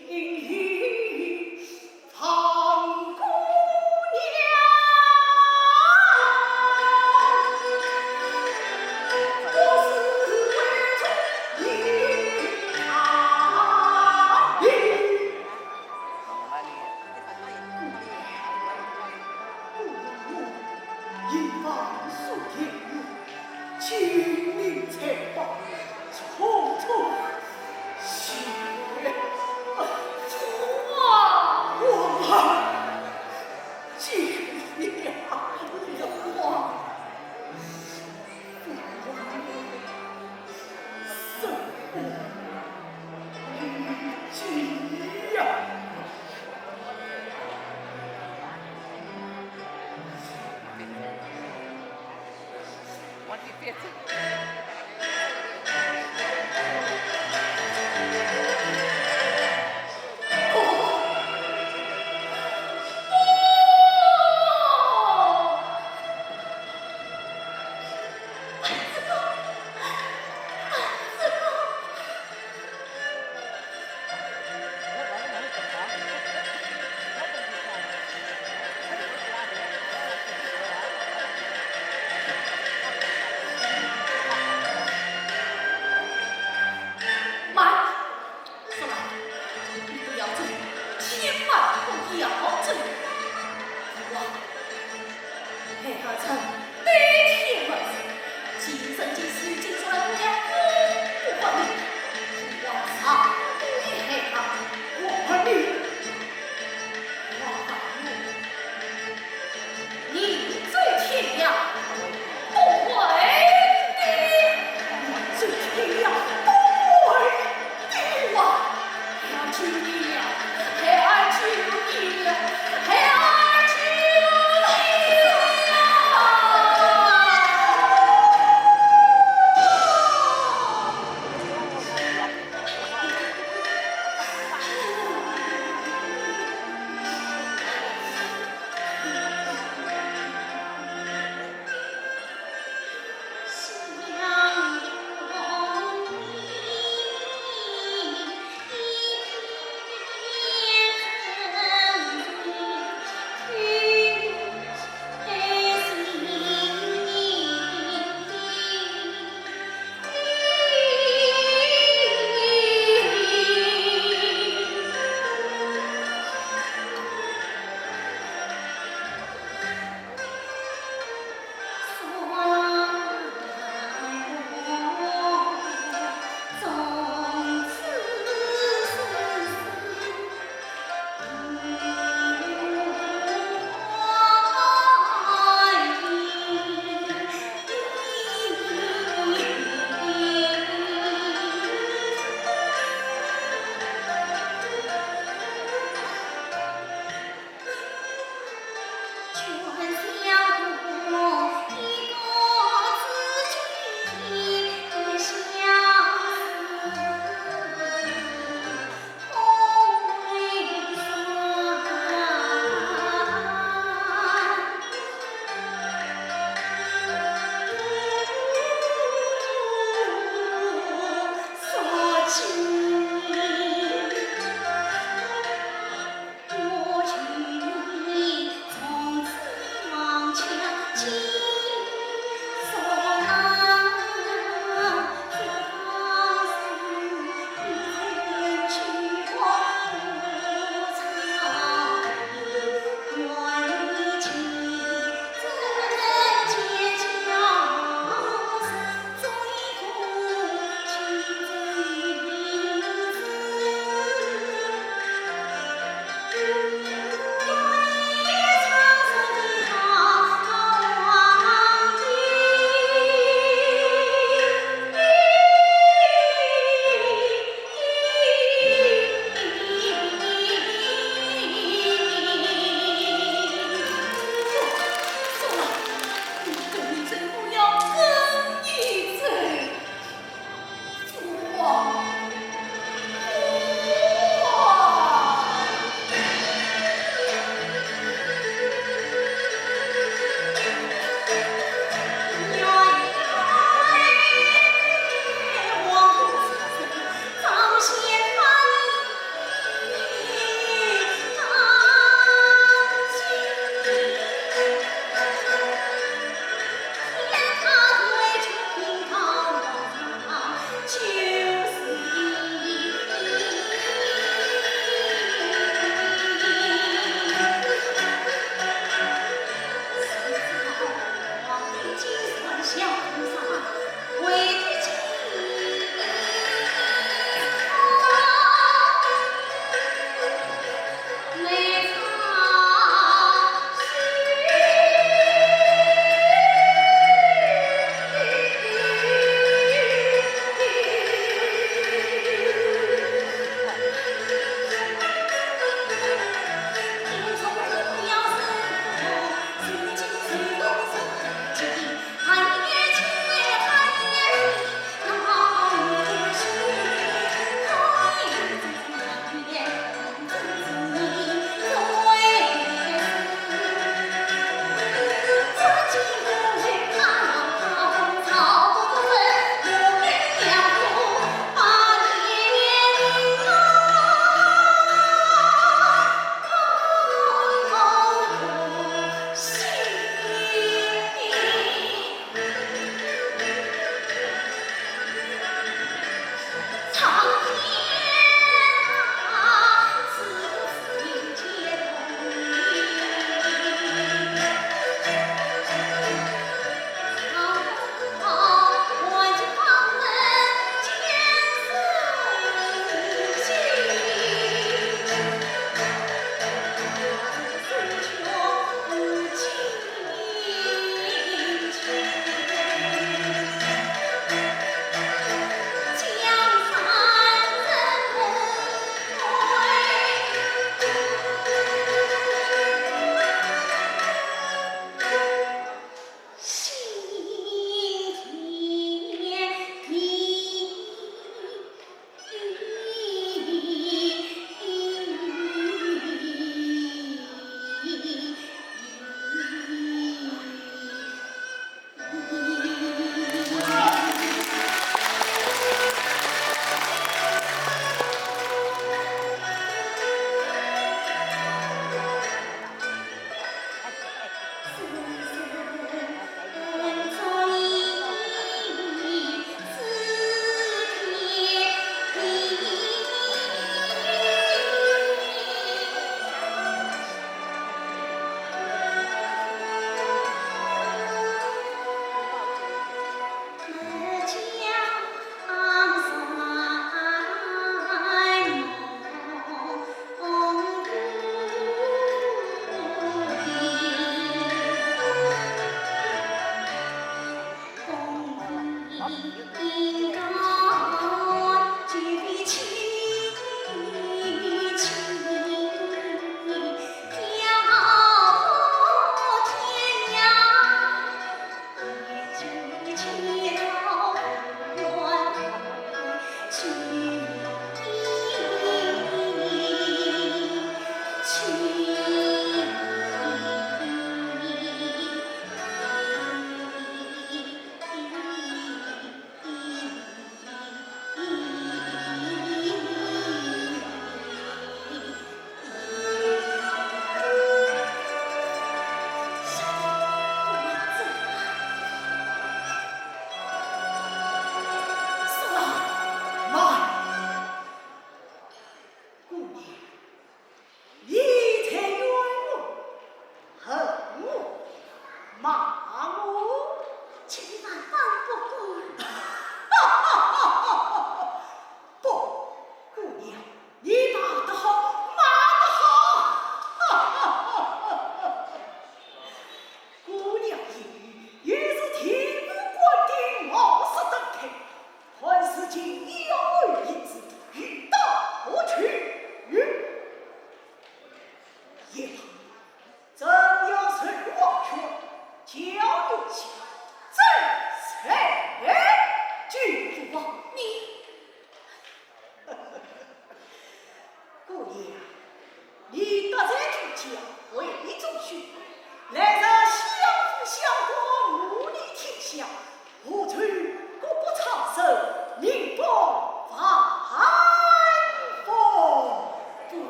金陵财宝，处处皆慢，说来，你不要走，千万不要走。我 孩儿臣对天发誓，今生今世今世来无两不分离。我上不与孩儿，我不离。我不离。你走天涯，不回的。你走天涯，不回的。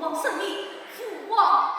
王圣明，父王